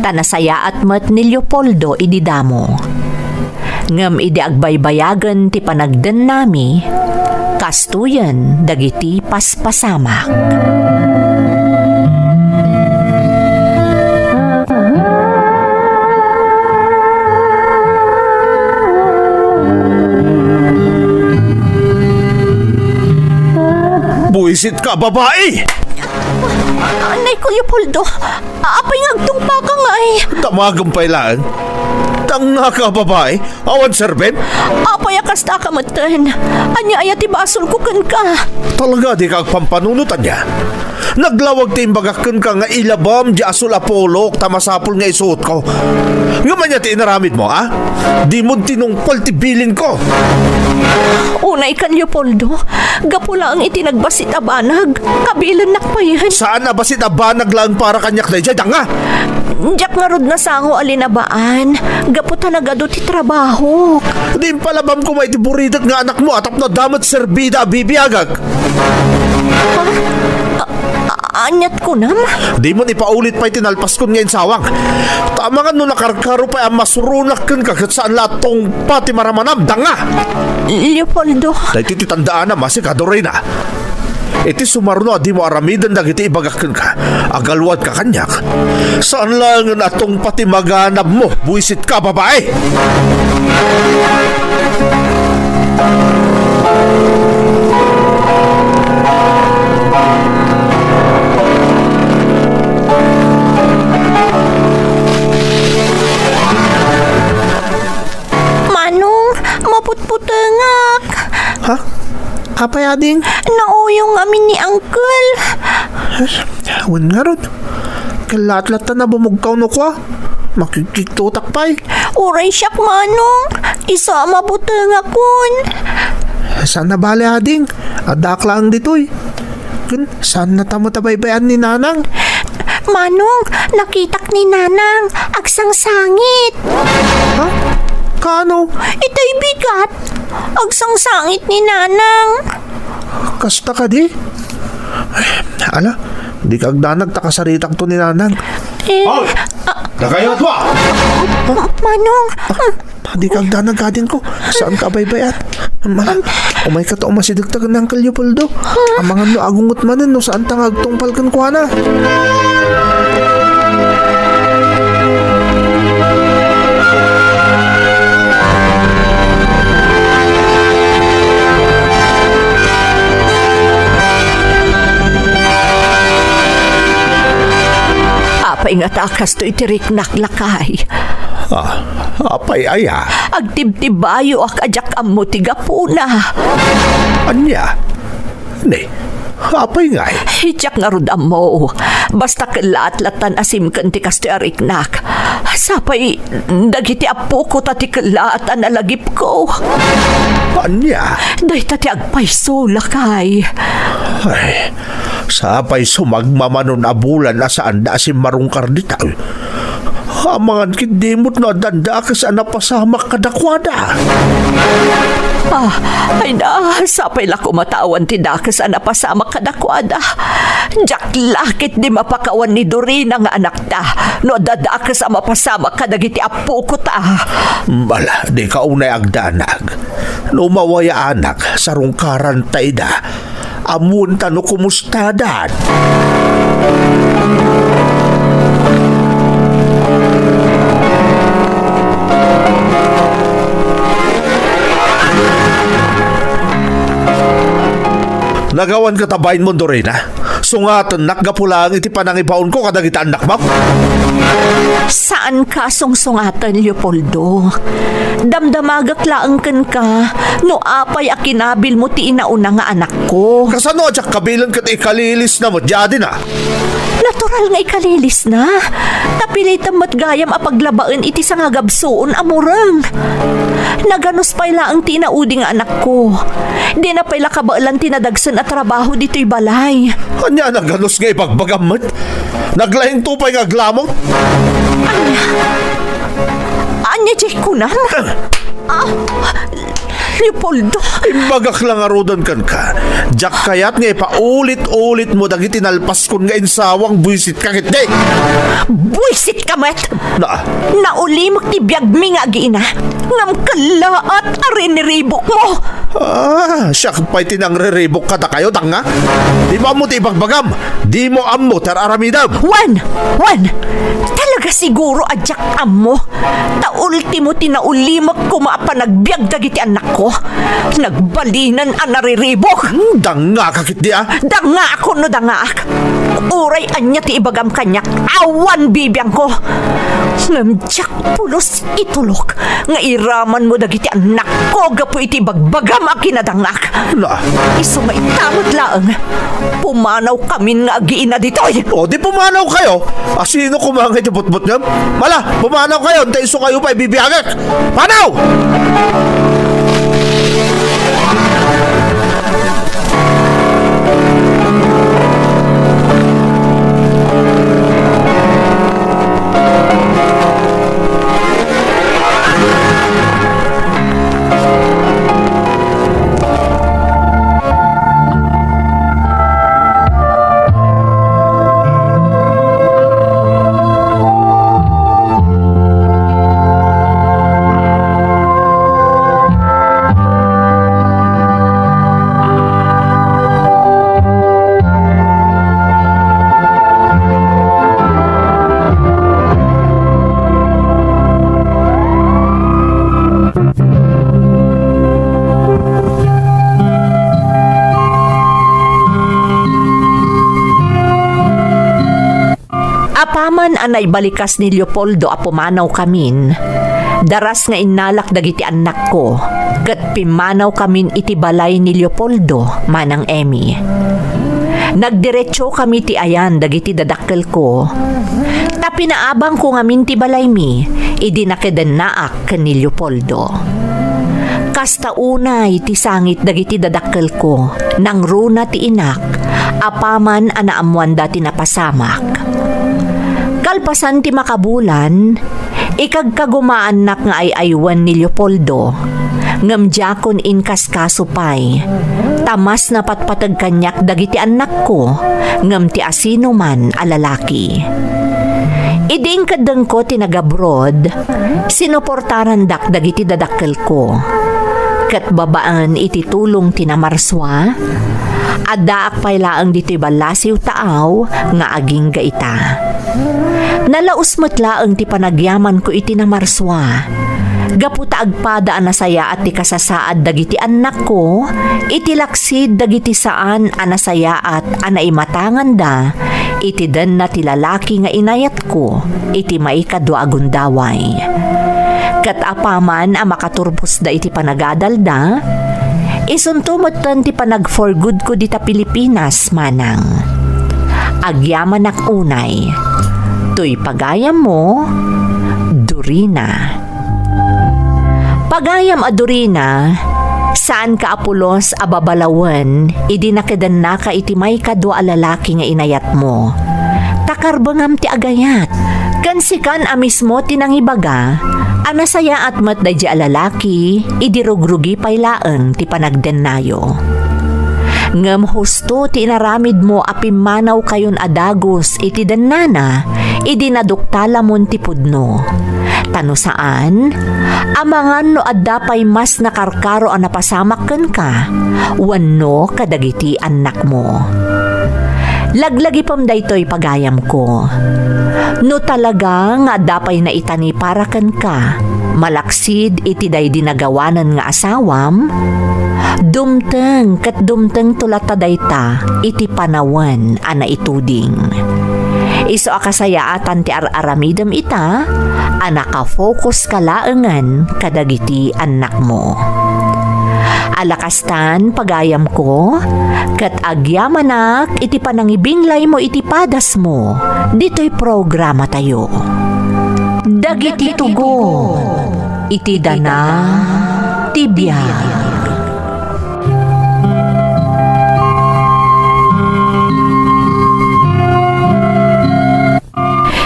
ta nasayaat met ni Leopoldo idi damo. Ngem idi agbaybayagen ti panagdennami, kastoyen dagiti paspasamak. Buisit ka, babai! Anay ko, Leopoldo. Apay nga agtungpaka ngay? Damagem pay laeng. Dangngaka, babai. Awan serbim? Apay a kasta ka metten? Ania aya ti basolko kenka? Talaga dika agpampanunot, ania? Naglawag ti imbagak kenka nga ilabam di asul a pulok ta masapul nga isuotko. Ngem ania ti inaramidmo, a? Dimo tinungpal ti bilinko. Unay kan, Leopoldo, gapu laeng iti nagbasit a banag, kabilennak payen. Saan a basit a banag laeng para kaniak daydiay, danga? Diak ngarud nasango a linabaan, gapu ta nagadu ti trabahok. Di impalabamko met iti buritek nga anakmo a tapno adda met serbida a bibiagak. Ha? A-, a-, aniat kunam? Dimon ipaulit pay ti nalpaskon nga insawang. Ta amangan no nakarkaro pay a masuronak kenka ket saan la a tungpa ti maramanam, danga! Leopoldo. Daytoy ti tandaanam a sika, Dorina. Iti sumarno a dimo aramiden dagiti ibagak kenka, agaluadka kaniak. Saan laengen a tungpa ti maganabmo, buisit ka, babai! Manong, maputputengak. Ha? Apay, ading? Nauyong amin ni Uncle. Wen ngarud. Kellaat latta a bumugkaw no kua. Makigkigtotak pay. Uray siak, Manong. Isu a mabutengakon. Saan a bale, ading. Addaak laeng ditoy. Ken, saan nata met a baybay-an ni Nanang? Manong, nakitak ni Nanang. Agsangsangit. Ha? Kaano? Itay bigat. Agsangsangit ni Nanang. Kasta kadi? Ala, dika agdanag ta kasaritakto ni Nanang. Eh, Hoy! Ah, Dakayo a dua! Ma-, Manong, Dika agdanag, adingko. Saanka a baybay-an? Mala, umayka ta umasidegta ken Uncle Leopoldo. Amangan no agunget manen no saanta nga agtungpal kenkuana. Apay ngata a kastoy ti riknak, lakay? Ah, apay aya? Agtibtibayoak a diak ammo ti gapuna. Ania? Ne, apay ngay? Diak ngarud ammo. Basta kellaat lattan a simken ti kastoy a riknak. Sapay dagiti appoko ta ti kellaat a nalagipko. Ania? Dayta ti agpayso, lakay. Ay, sapay sumagmamanon a bulan a saanda a simmarungkar dita. Amangan ket dimot no adda dakes a napasamak kadakuada. Ah, ay na, sapay la koma ta awan ti dakes a napasamak kadakuada. Diak la ketdi mapakawan ni Dorina nga anakta no adda dakes a mapasamak kadagiti appoko ta. Bala, dika unay agdanag. No mawayaanak, sarungkaran ta ida. Ammoen ta no kumustadan. Nagawan ka ta bainmo, Dorina? Sungatennak gapu laeng iti panangibaonko kadagiti annakmo? Saanka a sungsungaten, Leopoldo. Damdamagek laeng kenka no apay a kinabilmo ti inauna nga anakko. Kasano a diak kabilen ket ikalilisna met diay adina? Natural nga ikalilisna. Ta pilitem met gayam a paglabaen iti sangagabsuon a mureng. Naganus pay laeng ti inaudi nga anakko. Dina pay la kabaelan ti nadagsen a trabaho ditoy balay. Ania a naganus nga ibagbagam met? Naglaingto pay nga aglamut? Ania? Ania diay kunam? Ah, Leopoldo. Imbagak la ngaruden kenka, diak kayat nga ipaulit-ulit mo dagiti nalpaskon nga insawang buisitka ketdi. Buisitka met! Na? Naulimek ti biagmi nga agiina, ngem kellaat a riniribok mo. Ah, siak pay ti nangriribok kadakayo, danga? Dimo ammo ti ibagbagam. Dimo ammo ti ar-aramidem. Wen! Wen! Talaga siguro a diak ammo. Ta ultimo ti naulimek koma a panagbiag dagiti annakko. Nagbalinen a nariribok. Hmm, dangaka ketdi, a? Dangaak wenno dangaak. Uray ania ti ibagam kaniak, awan bibiangko. Ngem diak pulos itulok nga iramanmo dagiti annakko gapu iti ibagbagam a kinadangak. Na? Isu nga ita met laeng, pumanawkamin nga agiina ditoy. O, di pumanawkayo. Asino koma nga iti butbutngem? Mala, pumanawkayo, ta isu kayo pay bibiangek. Panaw! Apaman a naibalikas ni Leopoldo a pumanawkamin, daras nga innalak dagiti annakko, ket pimmanawkamin iti balay ni Leopoldo, Manang Emmy. Nagdiretsokami ti ayan dagiti dadakkelko, ta pinaabangko ngamin ti balaymi idi nakedennaak ken ni Leopoldo. Kasta unay ti sangit dagiti dadakkelko, nangruna ti inak, apaman a naammoanda ti napasamak. Kalpasan ti makabulan, ikagkagumaannak nga ay-aywen ni Leopoldo, ngem diakon inkaskaso pay, ta mas napatpateg kaniak dagiti annakko ngem ti asinoman a lalaki. Idi inkeddengko ti nagabroad, sinuportarandak dagiti dadakkelko. Ket babaen iti tulong ti namarsua, addaak pay laeng ditoy ballasiw taaw nga agingga ita. Nalaus met laeng ti panagyamanko iti namarsua, gapu ta agpada a nasayaat ti kasasaad dagiti annakko iti laksid dagiti saan a nasayaat a naimatanganda iti denna ti lalaki nga inayatko iti maikadua a gundaway. Ket apaman a makaturposda iti panagadalda, isunto metten ti panag-for-good-ko dita Pilipinas, manang. Agyamanak unay. Toy pagayammo, Dorina. Pagayam a Dorina, saanka a pulos a babalawen idi nakedennaka iti maikadua a lalaki nga inayatmo. Ta karbengam ti agayat. Ken sikan a mismo ti nangibaga a nasayaat met daydi a lalaki idi rugrugi pay laeng ti panagdennayo. Ngem husto ti inaramidmo a pimmanawkayon a dagus iti dennana idi naduktalamon ti pudno. Ta no saan, amangan no adda pay mas nakarkaro a napasamak kenka wenno kadagiti annakmo. Laglagipem daytoy, pagayamko. No talaga nga adda pay naitani para kenka, malaksid iti daydi nagawanen nga asawam, dumteng ket dumtengto latta dayta iti panawen a naituding. Isu a kasayaatan ti ar-aramidem ita a nakafokuska laengen kadagiti annakmo. Ala kastan, pagayamko, ket agyamanak iti panangibinglaymo iti padasmo ditoy programatayo. Dagiti tugon iti dana ti biag.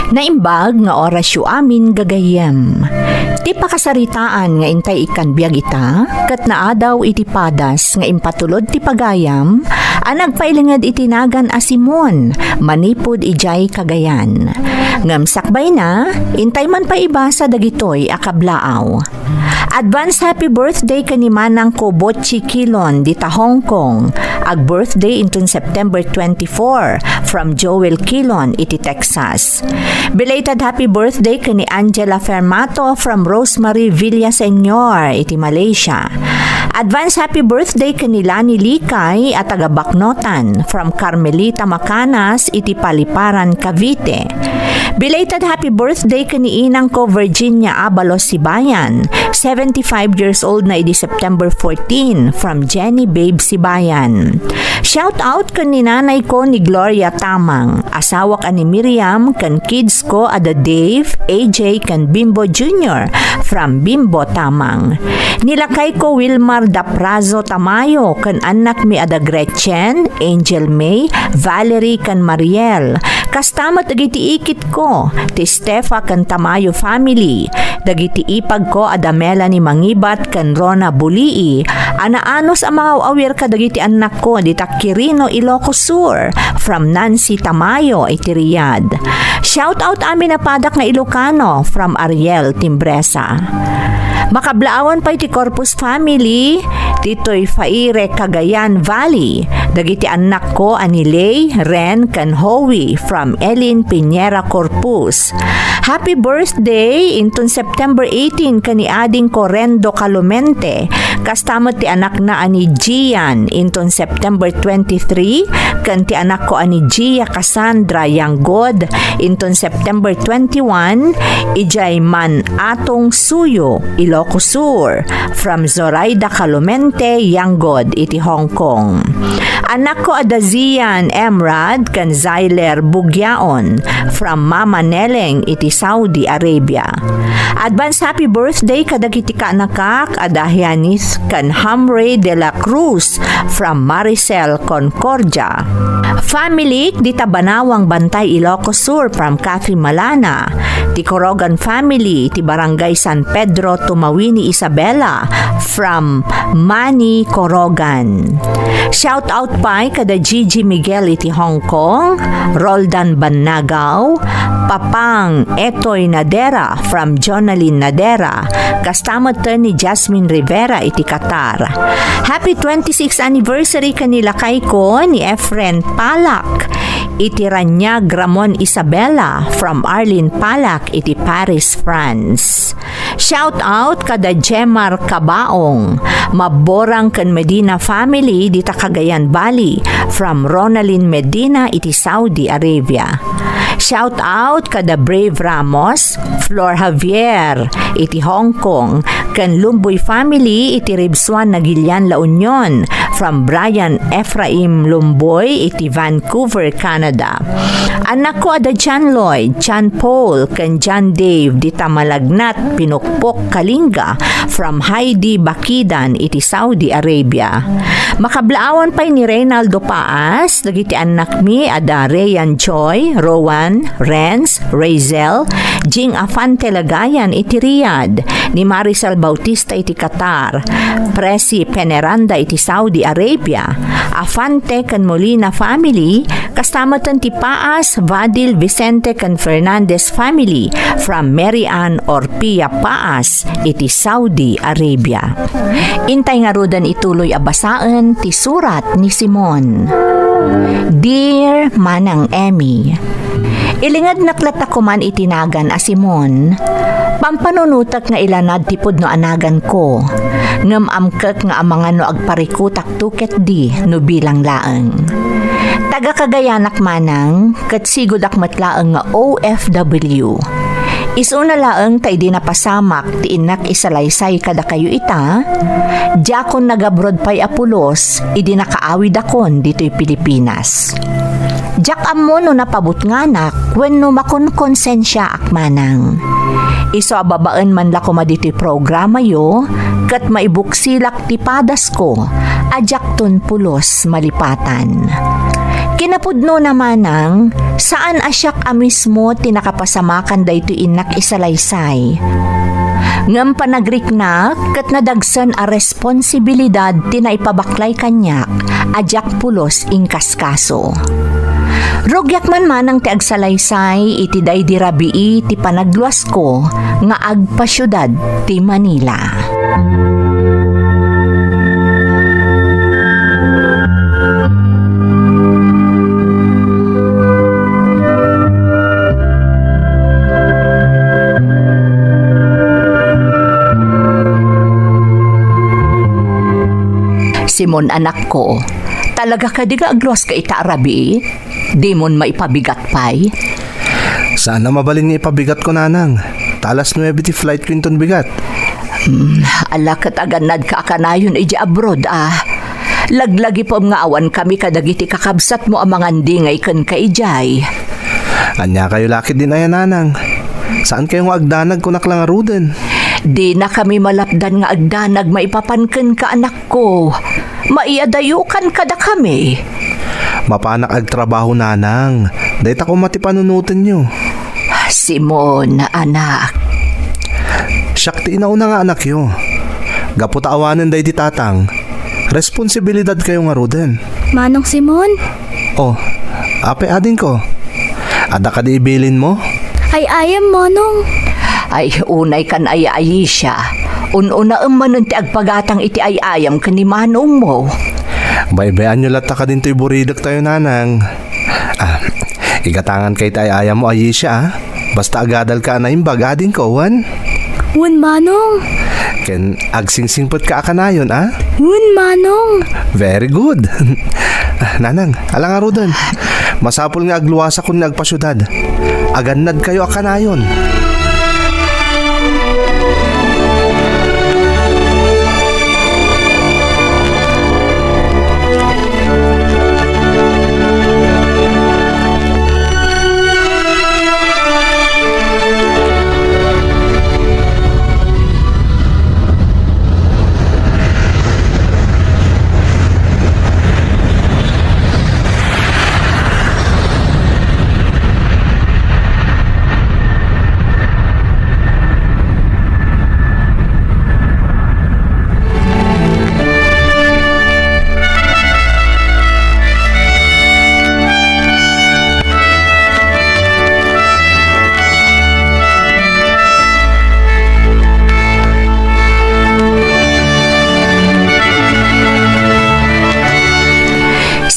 Naimbag nga orasyo amin, gagayyem. Ti pakasaritaan nga intay ikkan biag ita, ket naadaw iti padas nga impatulod ti pagayam a nagpailinged iti nagan a Simon, manipud idiay Cagayan. Ngem sakbayna, intay man pay ibasa dagitoy a kablaaw. Advance happy birthday ken ni Manangko Botchi Kilon dita Hong Kong. Ag-birthday inton September twenty-four from Joel Kilon iti Texas. Belated happy birthday ken ni Angela Fermato from Rosemary Villaseñor iti Malaysia. Advance happy birthday ken ni Lani Likay a taga Baknotan from Carmelita Macanas iti Paliparan, Cavite. Belated happy birthday ken ni inangko Virginia Abalos Sibayan, seventy-five years old na idi September fourteen, from Jenny Babe Sibayan. Shout out ken ni nanayko ni Gloria Tamang, asawak a ni Miriam, ken kids ko a da Dave, A J, ken Bimbo Junior, from Bimbo Tamang. Ni lakayko Wilmar Daprazo Tamayo, ken annakmi a da Gretchen, Angel May, Valerie, ken Mariel. Kasta met dagiti ikitko, ti Stefa ken Tamayo family, dagiti ipagko a da Melanie Mangibat ken Rona Bulii, a naanus a mangaw-awir kadagiti annakko dita Quirino, Ilocos Sur, from Nancy Tamayo iti Riyadh. Shout out amin a padak nga Ilocano, from Ariel Timbresa. Makablaawan pay ti Corpus family, ditoy Faire, Cagayan Valley, dagiti annakko a ni Lay, Ren, ken Howie from Elin Piñera Corpus. Happy birthday inton September eighteen ken ni adingko Rendo Calumente, kasta met ti anakna a ni Gian inton September twenty-three, ken ti anakko a ni Gia Cassandra Yanggod inton September twenty-one, idiay Man Atong Suyo, Ilocos Sur, from Zoraida Calumente Yanggod iti Hong Kong. Anakko a da Zian Emrad ken Zyler Bugyaon from Mama Neleng iti Saudi Arabia. Advance happy birthday kadagiti kaanakak a da Hianis ken Hamre de la Cruz from Maricel Concordia. Family, dita Banawang Bantay, Ilocos Sur, from Kathy Malana. Ti Corogan family, ti Barangay San Pedro, Tumawini, Isabela, from Manny Corogan. Shout out pay kada Gigi Miguel iti Hong Kong, Roldan Bannagaw, Papang Etoy Nadera from Jonalyn Nadera, kasta met ni Jasmine Rivera iti Qatar. Happy twenty-sixth anniversary ken ni lakayko ni Efren Palak iti Raniag, Ramon Isabela from Arlene Palak iti Paris, France. Shout out kada Jemar Kabaong, Maborang ken Medina family dita Cagayan Valley, from Ronaldin Medina iti Saudi Arabia. Shout out kada Brave Ramos, Flor Javier iti Hong Kong, ken Lumboy family iti Ribsuan, Nagilian, La Union, from Brian Ephraim Lumboy iti Vancouver, Canada. Annakko a da John Lloyd, John Paul, ken John Dave dita Malagnat, Pinukpok, Kalinga, from Heidi Bakidan iti Saudi Arabia. Makablaawan pay ni Reynaldo Paas dagiti annakmi a da Rayan Joy, Rowan, Renz, Razel, Jing Afante Lagayan iti Riyadh, ni Maricel Bautista iti Qatar, Presi Peneranda iti Saudi Arabia, Afante ken Molina family, kasta met ti Paas, Vadil, Vicente ken Fernandez family from Mary Ann Orpia Paas iti Saudi Arabia. Intay ngaruden ituloy a basaen ti surat ni Simon. Dear Manang Emmy, ilingednak latta koman iti nagan a Simon. Pampanunotek nga ilanad ti pudno a naganko, ngem amkek nga amangan no agparikutakto ketdi no bilang laeng. Taga Cagayanak manang, ket sigudak met laeng nga O F W. Isuna laeng ta idi napasamak ti innak isalaysay kadakayo ita, diakon nagabroad pay a pulos idi nakaawidakon ditoy Pilipinas. Diak ammo no napabutnganak wenno makonkonsensiaak manang. Isu a babaen man la koma ditoy programayo, ket maibuksilak ti padasko a diakton pulos malipatan. Kinapudnona manang, saan a siak a mismo ti nakapasamakan daytoy innak isalaysay. Ngem panagriknak ket nadagsen a responsibilidad ti naipabaklay kaniak a diak pulos inkaskaso. Rugiak man manang ti agsalaysay iti daydi rabii ti panagluasko nga agpasiudad ti Manila. Simon, anakko, talaga kadi nga agluaska ita a rabii? Dimon maipabigat pay? Saan a mabalin nga ipabigatko, nanang. Ta alas nuebe ti flightko inton bigat. Hmm, ala ket agannadka a kanayon idiay abroad, a. Laglagipem nga awankami kadagiti kakabsatmo a mangandingay kenka idiay. Ania kayo la ketdin aya, nanang? Saan kayo nga agdanag, kunak la ngaruden. Dinakami malapdan nga agdanag maipapan kenka, anakko. Maiadayokan kadakami. Mapanak agtrabaho, nanang. Dayta koma ti panunotenyo. Simon, anak. Siak ti inauna nga anakyo. Gapu ta awanen daydi tatang, responsibilidad kayo ngaruden. Manong Simon? Oh, apay, adingko. Adda kadi ibilinmo? Ay-ayam, Manong. Ay, unay kan ay-ayisya. Un-unaem manen ti agpagatang iti ay-ayam ken ni manongmo. Baybay-anyo latta kadintoy buridek tayo, nanang. Ah, igatangan kay ti ay-ayammo, Ayisya, a. Basta agadalka a naimbag, adingko, wen? Wen, Manong. Ken agsingsingpetka a kanayon, a? Wen, Manong. Very good. Ah, nanang, ala ngaruden. Masapul nga agluasakon nga agpasiudad. Agannadkayo a kanayon.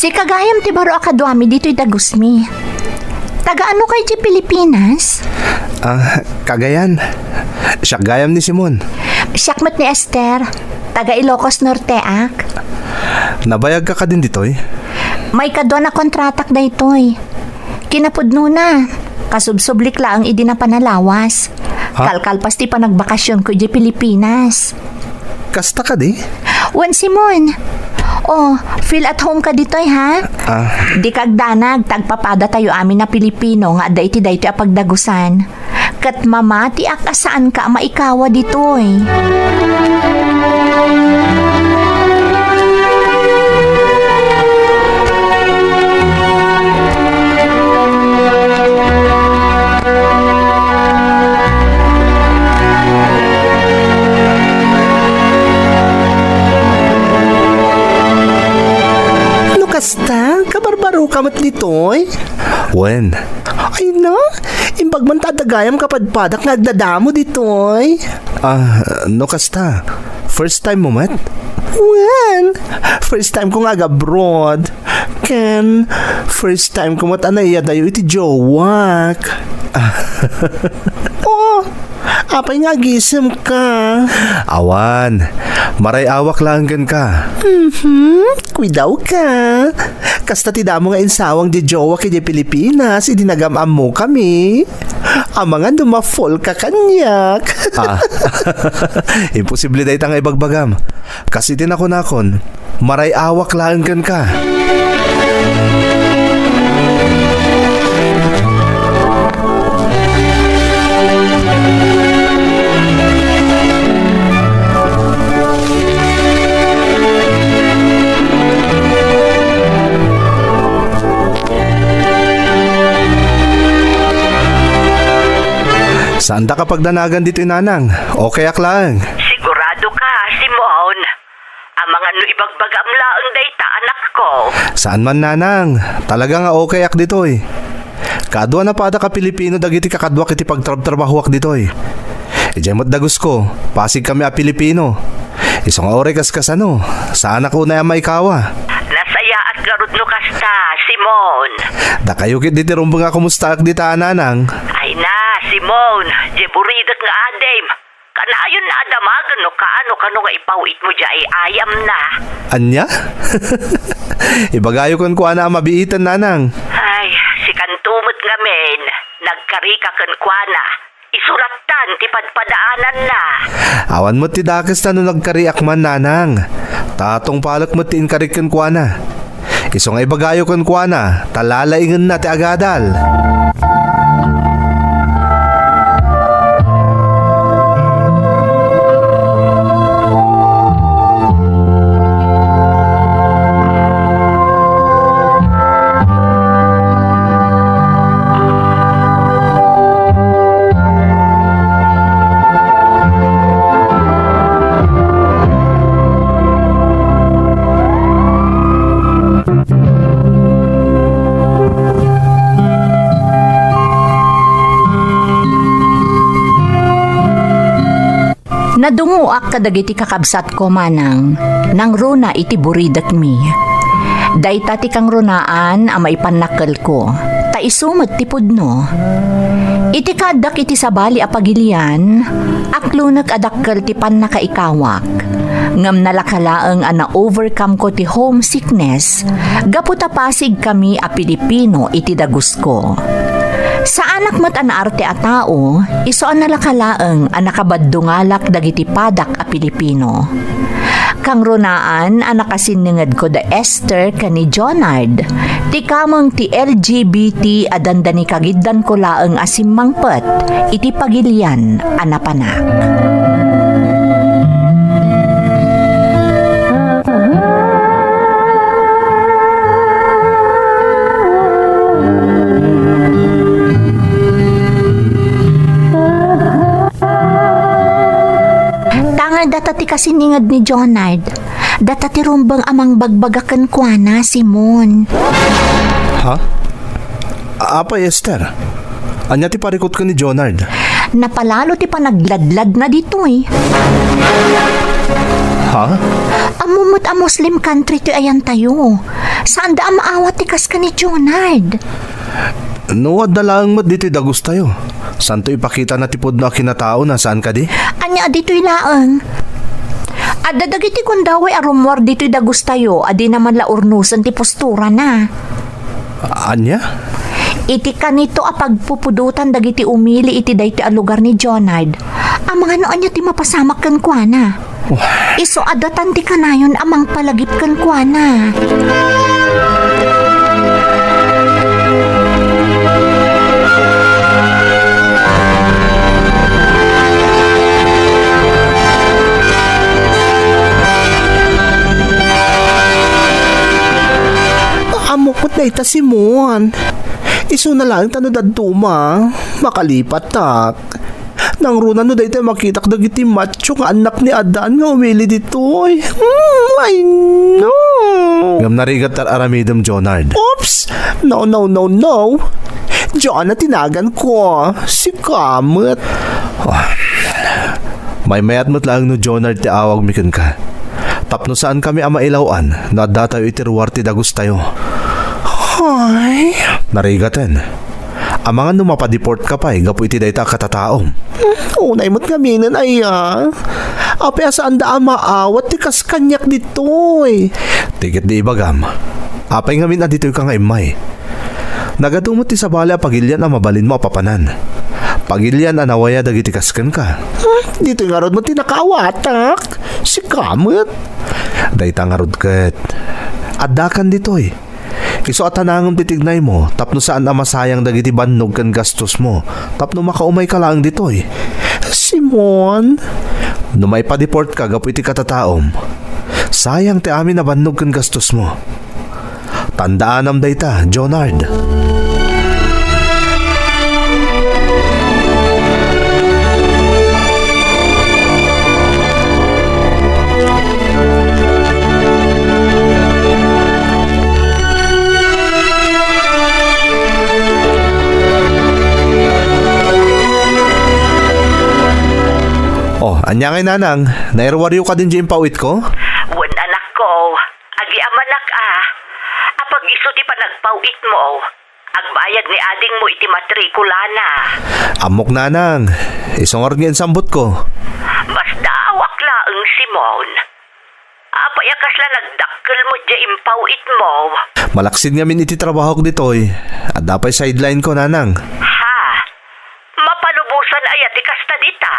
Sika gayam ti baro a kaduami ditoy dagusmi. Taga ano kayo ti Pilipinas? Ah, kagayan. Siak gayam ni Simon. Siak met ni Esther. Taga Ilocos Norte ak. Nabayag ka kadin ditoy? Maikadua a kontratak daytoy. Kinapudnona, kasubsublik laeng idi napan a lawas. Ha? Kalkalpas ti panagbakasionko idiay Pilipinas. Kasta kadi? Wen, Simon. Oh, feel at home ka ditoy, ha? Ah. Dika agdanag, ta agpapadatayo amin a Pilipino nga adda iti daytoy a pagdagusan. Ket mamatiak a saanka a maikawa ditoy. No kasta, kabarbaroka met ditoy? Wen. Ay na, imbag man ta adda gayam kapadpadak nga agdadamo ditoy. Ah, no kasta, first time mo met? Wen, first time ko nga ag-abroad. Ken, first time ko met a naiyadayo iti jowak. Oh, apay nga agisemka? Awan, maray-awak laeng kenka. Mhm, kuidawka. Kasta ti damo nga insawang di jowak idiay Pilipinas idi nagam-ammokami. Amangan no ma-fall ka kaniak. Ah, imposible dayta nga ibagbagam. Kas iti nakunakon, maray-awak laeng kenka. Saandaka pagdanagan ditoy, nanang. Okay ak laeng. Sigurado ka, Simon? Amangan no ibagbagam laeng dayta, anakko. Saan man, nanang. Talaga nga okay ak ditoy. Kaduana padak a Pilipino dagiti kakaduak iti pagtrabtrabahoak ditoy. Idiay met dagusko, pasigkami a Pilipino. Isu nga uray kas kasano, saanak unay a maikawa. Nasayaat ngarud no kasta, Simon. Dakayo ket diti rumbeng a kumustaak dita, nanang. Ay na, Simon, diay buridek nga adim. Kanayon na a damagen no kaano kano nga ipaw-itmo diay ayamna. Ania? Ibagayo kenkuana a mabiiten, nanang. Ay, sikanto met ngamin, nagkarika kenkuana. Isu lattan ti padpadaananna. Awan met ti dakes ta no nagkariak man, nanang. Ta tungpalek met ti inkarik kenkuana. Isu nga ibagayo kenkuana, ta lalaingenna ti agadal. Nadungoak kadagiti kakabsatko, manang, nangruna iti buridekmi. Dayta ti kangrunaan a maipannakkelko, ta isu met ti pudno. Iti kaaddak iti sabali a pagilian, aklonek a dakkel ti pannakaikawak. Ngem nalaka laeng a na-overcome ko ti homesickness gapu ta pasigkami a Pilipino iti dagusko. Saanak met a naarte a tao, isu a nalaka laeng a nakabaddungalak dagiti padak a Pilipino. Kangrunaan a nakasinningedko da Esther ken ni Jonard, ti kameng ti L G B T a dandani kagiddanko laeng a simmangpet iti pagilian a napanak. Tangay data ti kasinninged ni Jonard. Data ti rumbeng a mangbagbaga kenkuana, Simon. Ha? A-, apay, Esther? Ania ti parikutko ni Jonard? Napalalo ti panagladladna ditoy. Ha? Ammom met a Muslim country toy ayantayo. Saanda a maawat ti kas ken ni Jonard. No, adda laeng met ditoy dagustayo. Saanto ipakitana ti pudno a kinataona, saan kadi? Ania a ditoy laeng? Adda dagiti gundaway a rummuar ditoy dagustayo a dina man la urnosen ti posturana. Ania? Iti kanito a pagpupudotan dagiti umili iti daytoy a lugar ni Jonard, amangan no ania ti mapasamak kenkuana. Isu a datan ti kanayon a mangpalagip kenkuana. Ammok met dayta, Simon. Isuna laeng ta no dadduma, makalipattak. Nangruna no daytoy makitak dagiti macho nga annak ni Adan nga umili ditoy. Hmm, ay, no. Ngem narigat ar-aramidem, Jonard. Oops! No, no, no, no. Jonah ti naganko. Sika met. Ah. Maymayat met laeng no Jonard ti awagmi kenka. Tapno saankami a mailaw-an no addatayo iti ruar ti dagustayo. Ay. Narigaten. Amangan no mapadeportka pay gapu iti dayta a katataom. Hmm, unay met ngaminen aya. Apay a saanda a maawat ti kas kaniak ditoy? Ti ketdi ibagam, apay ngamin a ditoyka nga immay? Nagadu met ti sabali a pagilian a mabalinmo a papanan. Pagilian a nawaya dagiti kas kenka. Hmm, ditoy ngarud met ti nakaawatak. Sika met. Dayta ngarud ket. Addakan ditoy. Isu a tanangem ti tignaymo tapno saan a masayang dagiti bannog ken gastosmo tapno makaumayka laeng ditoy. Simon, no maipadeportka gapu iti katataom, sayang ti amin a bannog ken gastosmo. Tandaanam dayta, Jonard. Ania ngay, nanang, nairuaryo kadin diay impaw-itko? Wen, anakko, agyamanak a. Apag isu ti panagpaw-itmo, agbayad ni adingmo iti matrikulana. Ammok, nanang, isu ngarud nga insambutko. Masdaawak laeng, Simon. Apay a kasla nagdakkelmo diay impaw-itmo? Malaksid ngamin iti trabahok ditoy. Adda pay sideline ko, nanang. Ha? Mapalubosan aya ti kasta dita?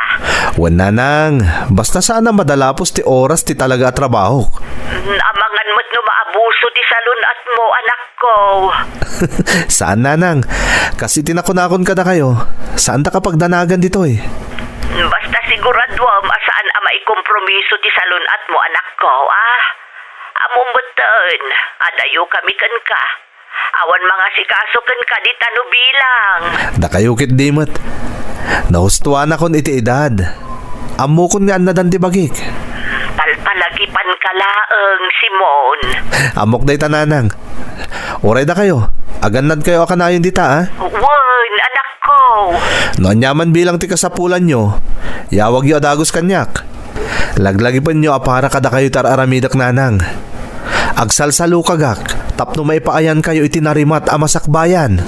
Wen, nanang, basta saan a madalapos ti oras ti talaga a trabahok. Mm, amangan met no maabuso ti salun-atmo, anakko. Saan, nanang. Kas iti nakunakon kadakayo, saanta kapagdanagan ditoy. Basta siguraduam a saan a maikompromiso ti salun-atmo, anakko, a. Ammom metten, adayo kami kenka. Awan mangasikaso kenka dita no bilang. Dakayo ketdi met. Nahustuanakon iti edad. Ammokon nga annadan ti bagik. Palpalagipanka laeng, Simon. Ammok dayta, nanang. Uray dakayo, agannadkayo a kanayon dita, a? Wen, anakko. No aniaman bilang ti kasapulanyo, yawagyo a dagus kaniak. Laglagipenyo a para kadakayo ti ar-aramidek, nanang. Agsalsalukagak tapno maipaayankayo iti narimat a masakbayan.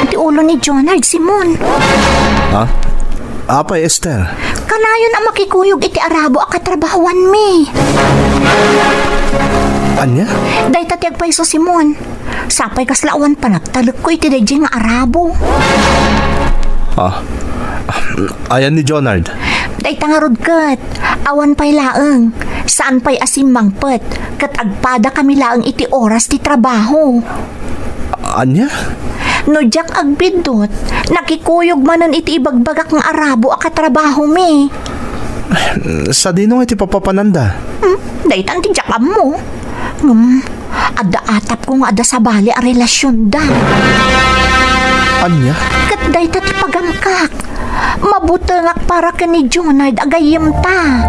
Iti ulo ni Jonard, Simon. Ha? Apay, Esther? Kanayon a makikuyog iti arabo a katrabahuanmi. Ania? Dayta ti agpayso, Simon. Sapay kasla awan panagtalekko iti daydiay nga arabo. Ah, ayan ni Jonard? Dayta ngarud ket, awan pay laeng. Saan pay a simmangpet, ket agpadakami laeng iti oras ti trabaho. Ania? No diak agbiddut, nakikuyog manen iti ibagbagak nga arabo a katrabahomi. Sadino nga iti papapananda? Hmm, daytan ti diak ammo. Ngem, adda atapko nga adda sabali a relasionda. Ania? Ket dayta ti pagamkak. Mabutengak para ken ni Jonard a gayyemta.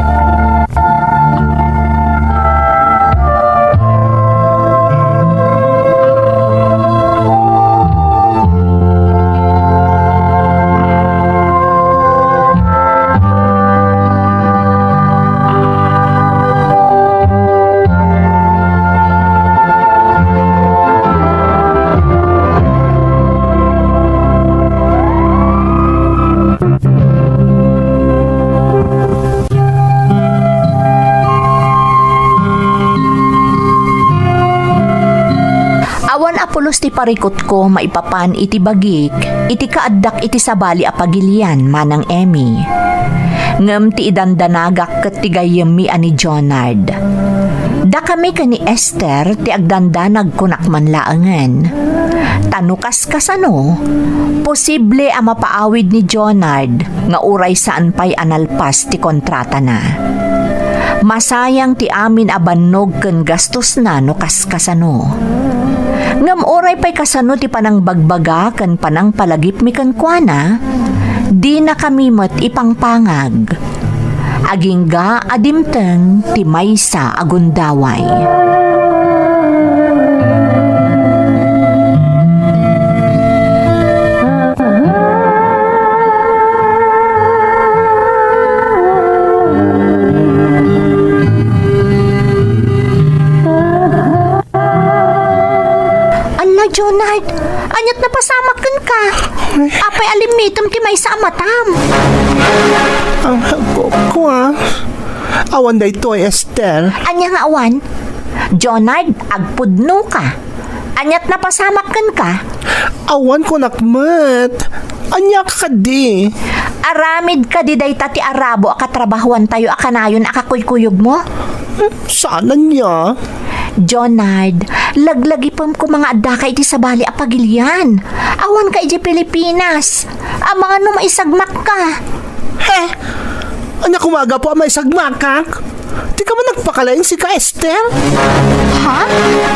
Awan a pulos ti parikutko maipapan iti bagik iti kaaddak iti sabali a pagilian, Manang Emmy. Ngem ti idandanagak ket ti gayyemmi a ni Jonard. Dakami ken ni Esther ti agdandanag kunak man laengen. Ta no kaskasano, posible a mapaawid ni Jonard nga uray saan pay a nalpas ti kontratana. Masayang ti amin a bannog ken gastosna no kaskasano. Ngem uray pay kasano ti panangbagbaga ken panangpalagipmi kenkuana, dinakami met ipangpangag. Agingga a dimteng ti maysa a gundaway. Alla, Jonard, ania't napasamak kenka? Apay a limmitem ti maysa a matam? Ang hagkok ko, ah. Awan daytoy, Esther. Ania nga awan? Jonard, agpudno ka. Ania't napasamak kenka? Awan kunak met. Ania ka kadi? Aramid kadi dayta ti arabo a katrabahuantayo a kanayon a kakuykuyogmo? Hmm, saan ania? Jonard, laglagipem koma nga addaka iti sabali a pagilian. Awanka idiay Pilipinas. Amangan no maisagmakka. He? Ania koma a gapu a maisagmakak? Dika man nagpakalaing sika, Esther? Ha?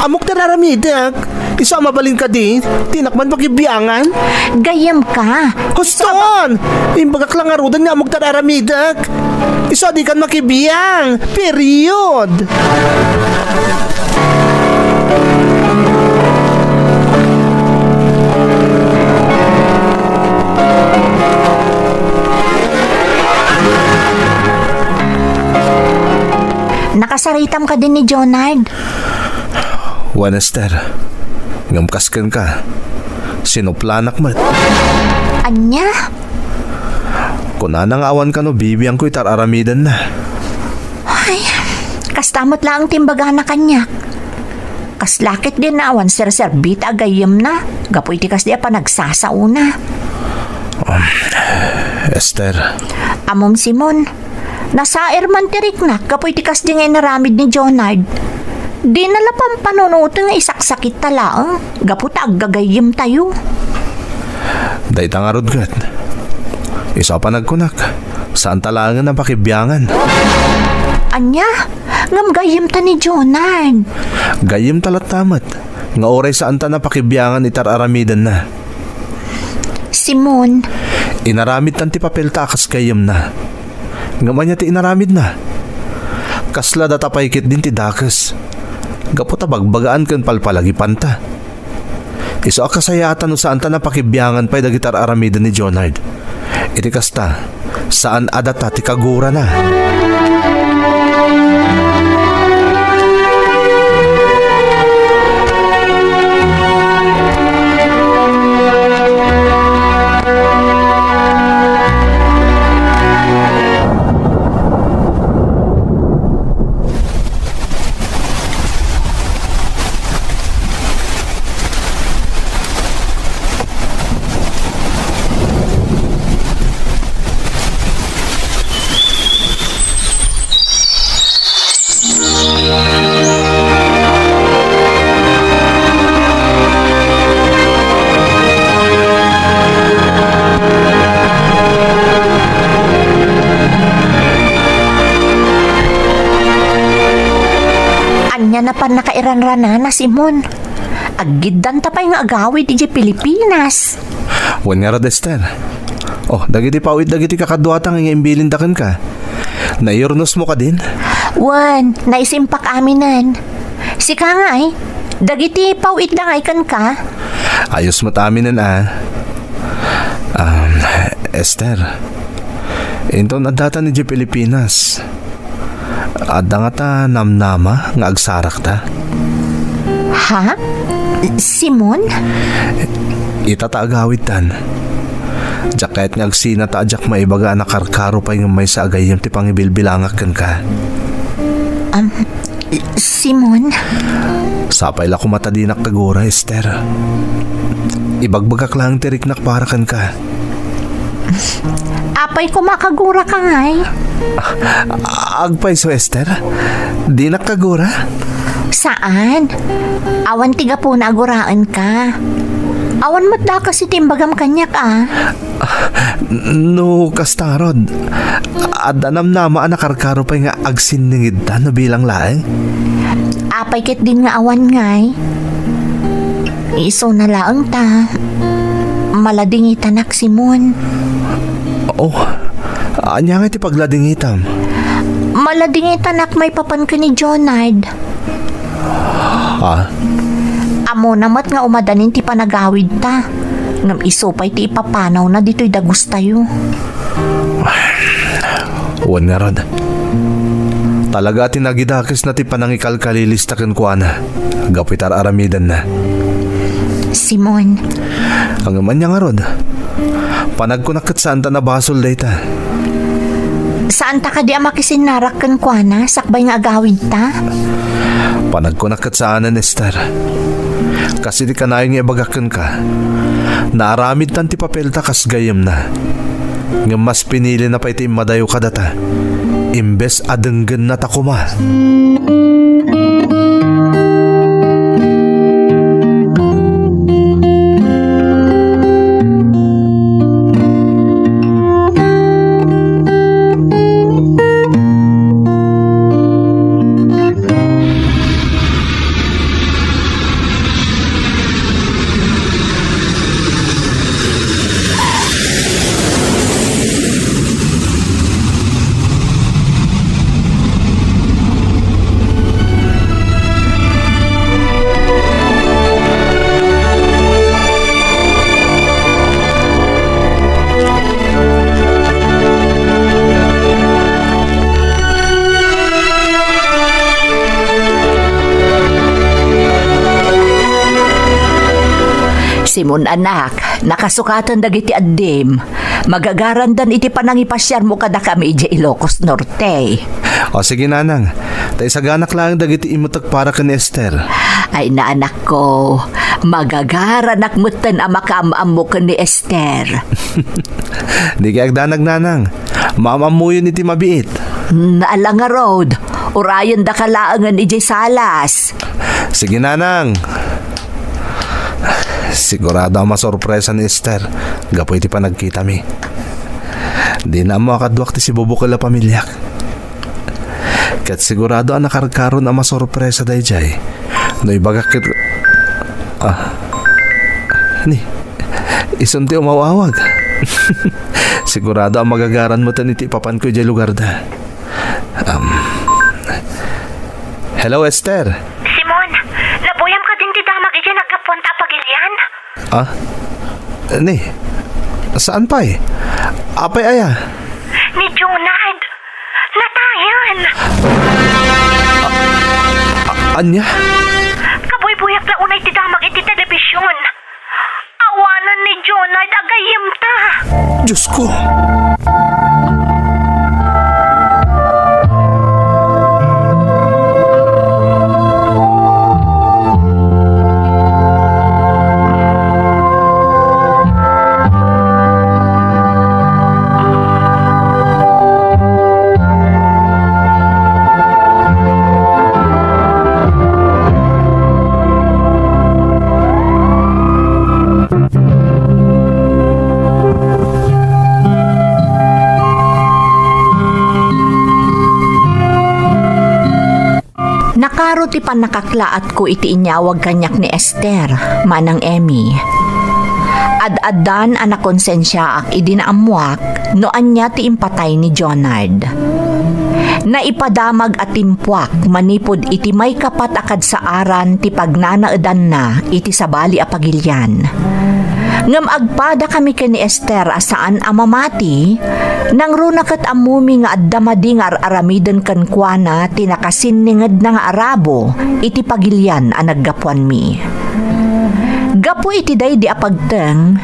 Ammok ti ar-aramidek. Isu a mabalin kadi, dinak man pakibiangan? Gayyemka. Huston! Imbagak la ngaruden nga ammok ti ar-aramidek. Isu a dikan makibiang. Period! Nakasaritam kadi ni Jonard? Wen, Esther. Ngem kas kenka, sinuplanak met. Ania? Kunana nga awan kano bibiangko iti ar-aramidenna. Ay, kasta met laeng ti imbagana kaniak. Kasla ketdin a awan serserbita a gayyemna gapu iti kasdi a panagsasaona. Um, Esther. Ammom, Simon, nasaer man ti riknak gapu iti kasdi nga inaramid ni Jonard. Dina la pampanunoten nga isaksakitta laeng gapu ta aggagayyemtayo. Dayta ngarud ket, isu a panagkunak, saanta laengen a pakibiangan. Ania? Ngem gayyemta ni Jonard. Gayyemta latta met, nga uray saanta a pakibiangan iti ar-aramidenna. Simon. Inaramidtan ti papelta a kas gayyemna. Ngem ania ti inaramidna? Kasla data pay ketdin ti dakes. Gapu ta bagbagaan ken palpalagipanta. Isu a kasayaatan no saanta a pakibiangan pay dagiti ar-aramiden ni Jonard. Iti kasta, saan a data ti kagurana. Ania na pannakairanranana, Simon? Aggiddanta pay nga agawid idiay Pilipinas. Wen ngarud, Esther. Oh, dagiti paw-it dagiti kakaduata nga imbilinda kenka. Naiyurnosmo kadin? Wen, naisimpak aminen. Sika ngay, dagiti paw-itda ngay kenka? Ayos met aminen a. Um, Esther, inton addatan idiay Pilipinas, adda ngata namnama nga agsarakta? Ha? Simon? Ita ta agawidtan. Diak kayat nga agsina ta diak maibaga a nakarkaro pay ngem maysa a gayyem ti pangibilbilangak kenka. Am, Simon? Sapay la koma ta dinak kagura, Esther. Ibagbagak laeng ti riknak para kenka. Apay koma kaguraka ngay? Agpayso, Esther? Dinak kagura? Saan. Awan ti gapuna a guraenka. Awan met dakes iti imbagam kaniak a. No kasta ngarud, adda namnama a nakarkaro pay nga agsinningidta no bilang laeng? Apay ketdin nga awan ngay? Isuna laeng ta maladingitanak, Simon. Oh, ania ngay ti pagladingitam? Maladingitanak maipapan ken ni Jonard. Ha? Ammona met nga umadanin ti panagawidta, ngem isu pay ti ipapanawna ditoy dagustayo. Wen ngarud, talaga a ti nagidakesna ti panangikalkalilista kenkuana gapu iti ar-aramidenna. Simon. Ngem ania ngarud? Panagkunak ket saanta a basol dayta. Saanta kadi a makisinnarak kenkuana sakbay nga agawidta? Panagkunak ket saanen, Esther. Kas iti kanayon nga ibagak kenka, naaramidtan ti papelta kas gayyemna. Ngem mas pinilina pay ti immadayo kadata, imbes a denggennata koma. Simon, anak, nakasukaten dagiti addim. Magagarandan iti panangipasiarmo kadakami idiay Ilocos Norte. O, sige, nanang. Ta isaganak laeng dagiti imutek para ken ni Esther. Ay, naanakko, magagaranak metten a makaam-ammo ken ni Esther. Dika agdanag, nanang. Maam-ammoyon iti mabiit. Naala ngarud, urayendaka laengen idiay salas. Sige, nanang. Sigurado a masorpresa ni Esther gapu iti panagkitami. Dina ammo a kaduak ti sibubukel a pamiliak. Ket sigurado a nakarkaron a masorpresa daydiay no ibagak ket, ah, ni, isun ti umaw-awag. Sigurado a magagaran metten iti ipapanko idiay lugarda. Um, hello, Esther. Simon, nabuyam kadin ti damag idiay naggapuanta a pagilian? Ah? Ni? Saan pay? Apay aya? Ni Jonard! Natayen! A-, ania? Kabuybuyak la unay ti damag iti telebision. Awanan ni Jonard a gayyemta. Diosko! Nakaro ti pannakaklaatko iti inyawag kaniak ni Esther, Manang Emmy. Ad-addan a nakonsensiaak idi naammoak no ania ti impatay ni Jonard. Naipadamag a timpuak manipud iti maikapat a kadsaaran ti pagnanaedanna iti sabali a pagilian. Ngem agpadakami ken ni Esther a saan a mamati, nangruna ket ammomi nga adda madi nga ar-aramiden kenkuana ti nakasinningedna nga arabo iti pagilian a naggapuanmi. Gapu iti daydi a pagteng,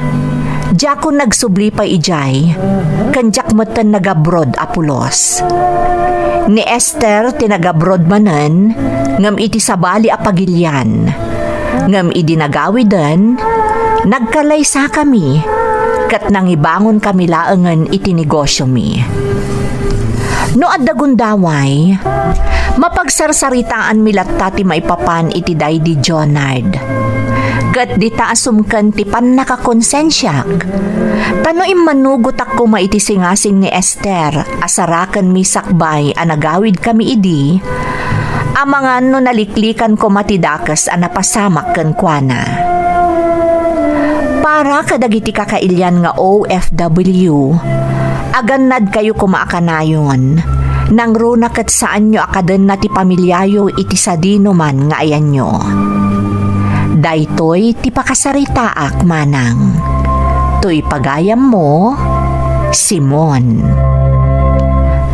diakon nagsubli pay idiay, ken diak metten nagabroad a pulos. Ni Esther ti nagabroad manen, ngem iti sabali a pagilian. Ngem idi nagawiden, nagkalaysakami, ket nangibangonkami laengen iti negosiomi. No adda gundaway, mapagsarsaritaanmi latta ti maipapan iti daydi Jonard. Ket dita a sumken ti pannakakonsensiak, ta no immanugotak koma iti singasing ni Esther a sarakenmi sakbay a nagawidkami idi, amangan no naliklikan koma ti dakes a napasamak kenkuana. Para kadagiti kakailian nga O F W, agannadkayo koma a kanayon, nangruna ket saanyo a kadenna ti pamiliayo iti sadinoman nga ayanyo. Daytoy ti pakasaritaak, manang. Toy pagayammo, Simon.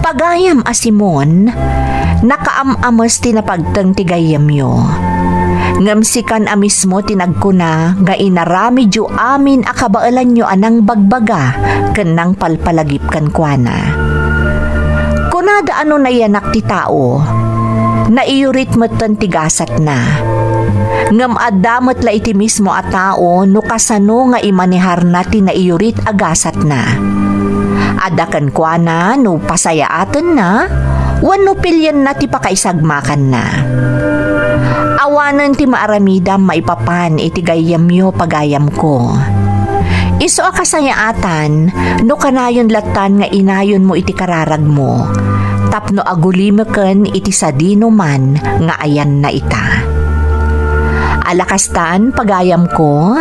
Pagayam a Simon, nakaam-ames ti napagteng ti gayyemyo. Ngem sikan a mismo ti nagkuna nga inaramidyo amin a kabaelanyo a nangbagbaga ken nangpalpalagip kenkuana. Kunada a no nayanak ti tao, naiyurit metten ti gasatna. Ngem adda met la iti mismo a tao no kasano nga imaneharna ti naiyurit a gasatna. Adda kenkuana no pasayaatenna wenno pilienna ti pakaisagmakanna. Awanen ti maaramidam maipapan iti gayyemyo, pagayamko. Isu a kasayaatan no kanayon lattan nga inayonmo iti kararagmo tapno agulimeken iti sadinoman nga ayanna ita. Ala kastan, pagayamko,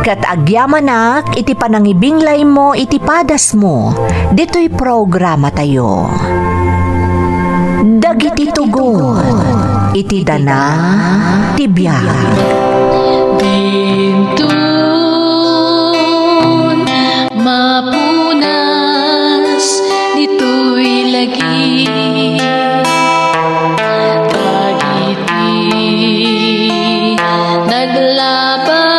ket agyamanak iti panangibinglaymo iti padasmo ditoy programatayo. Dagiti tugot iti dana ti biag. Dinton mapunas ditoy lagi. Dagiti naglaba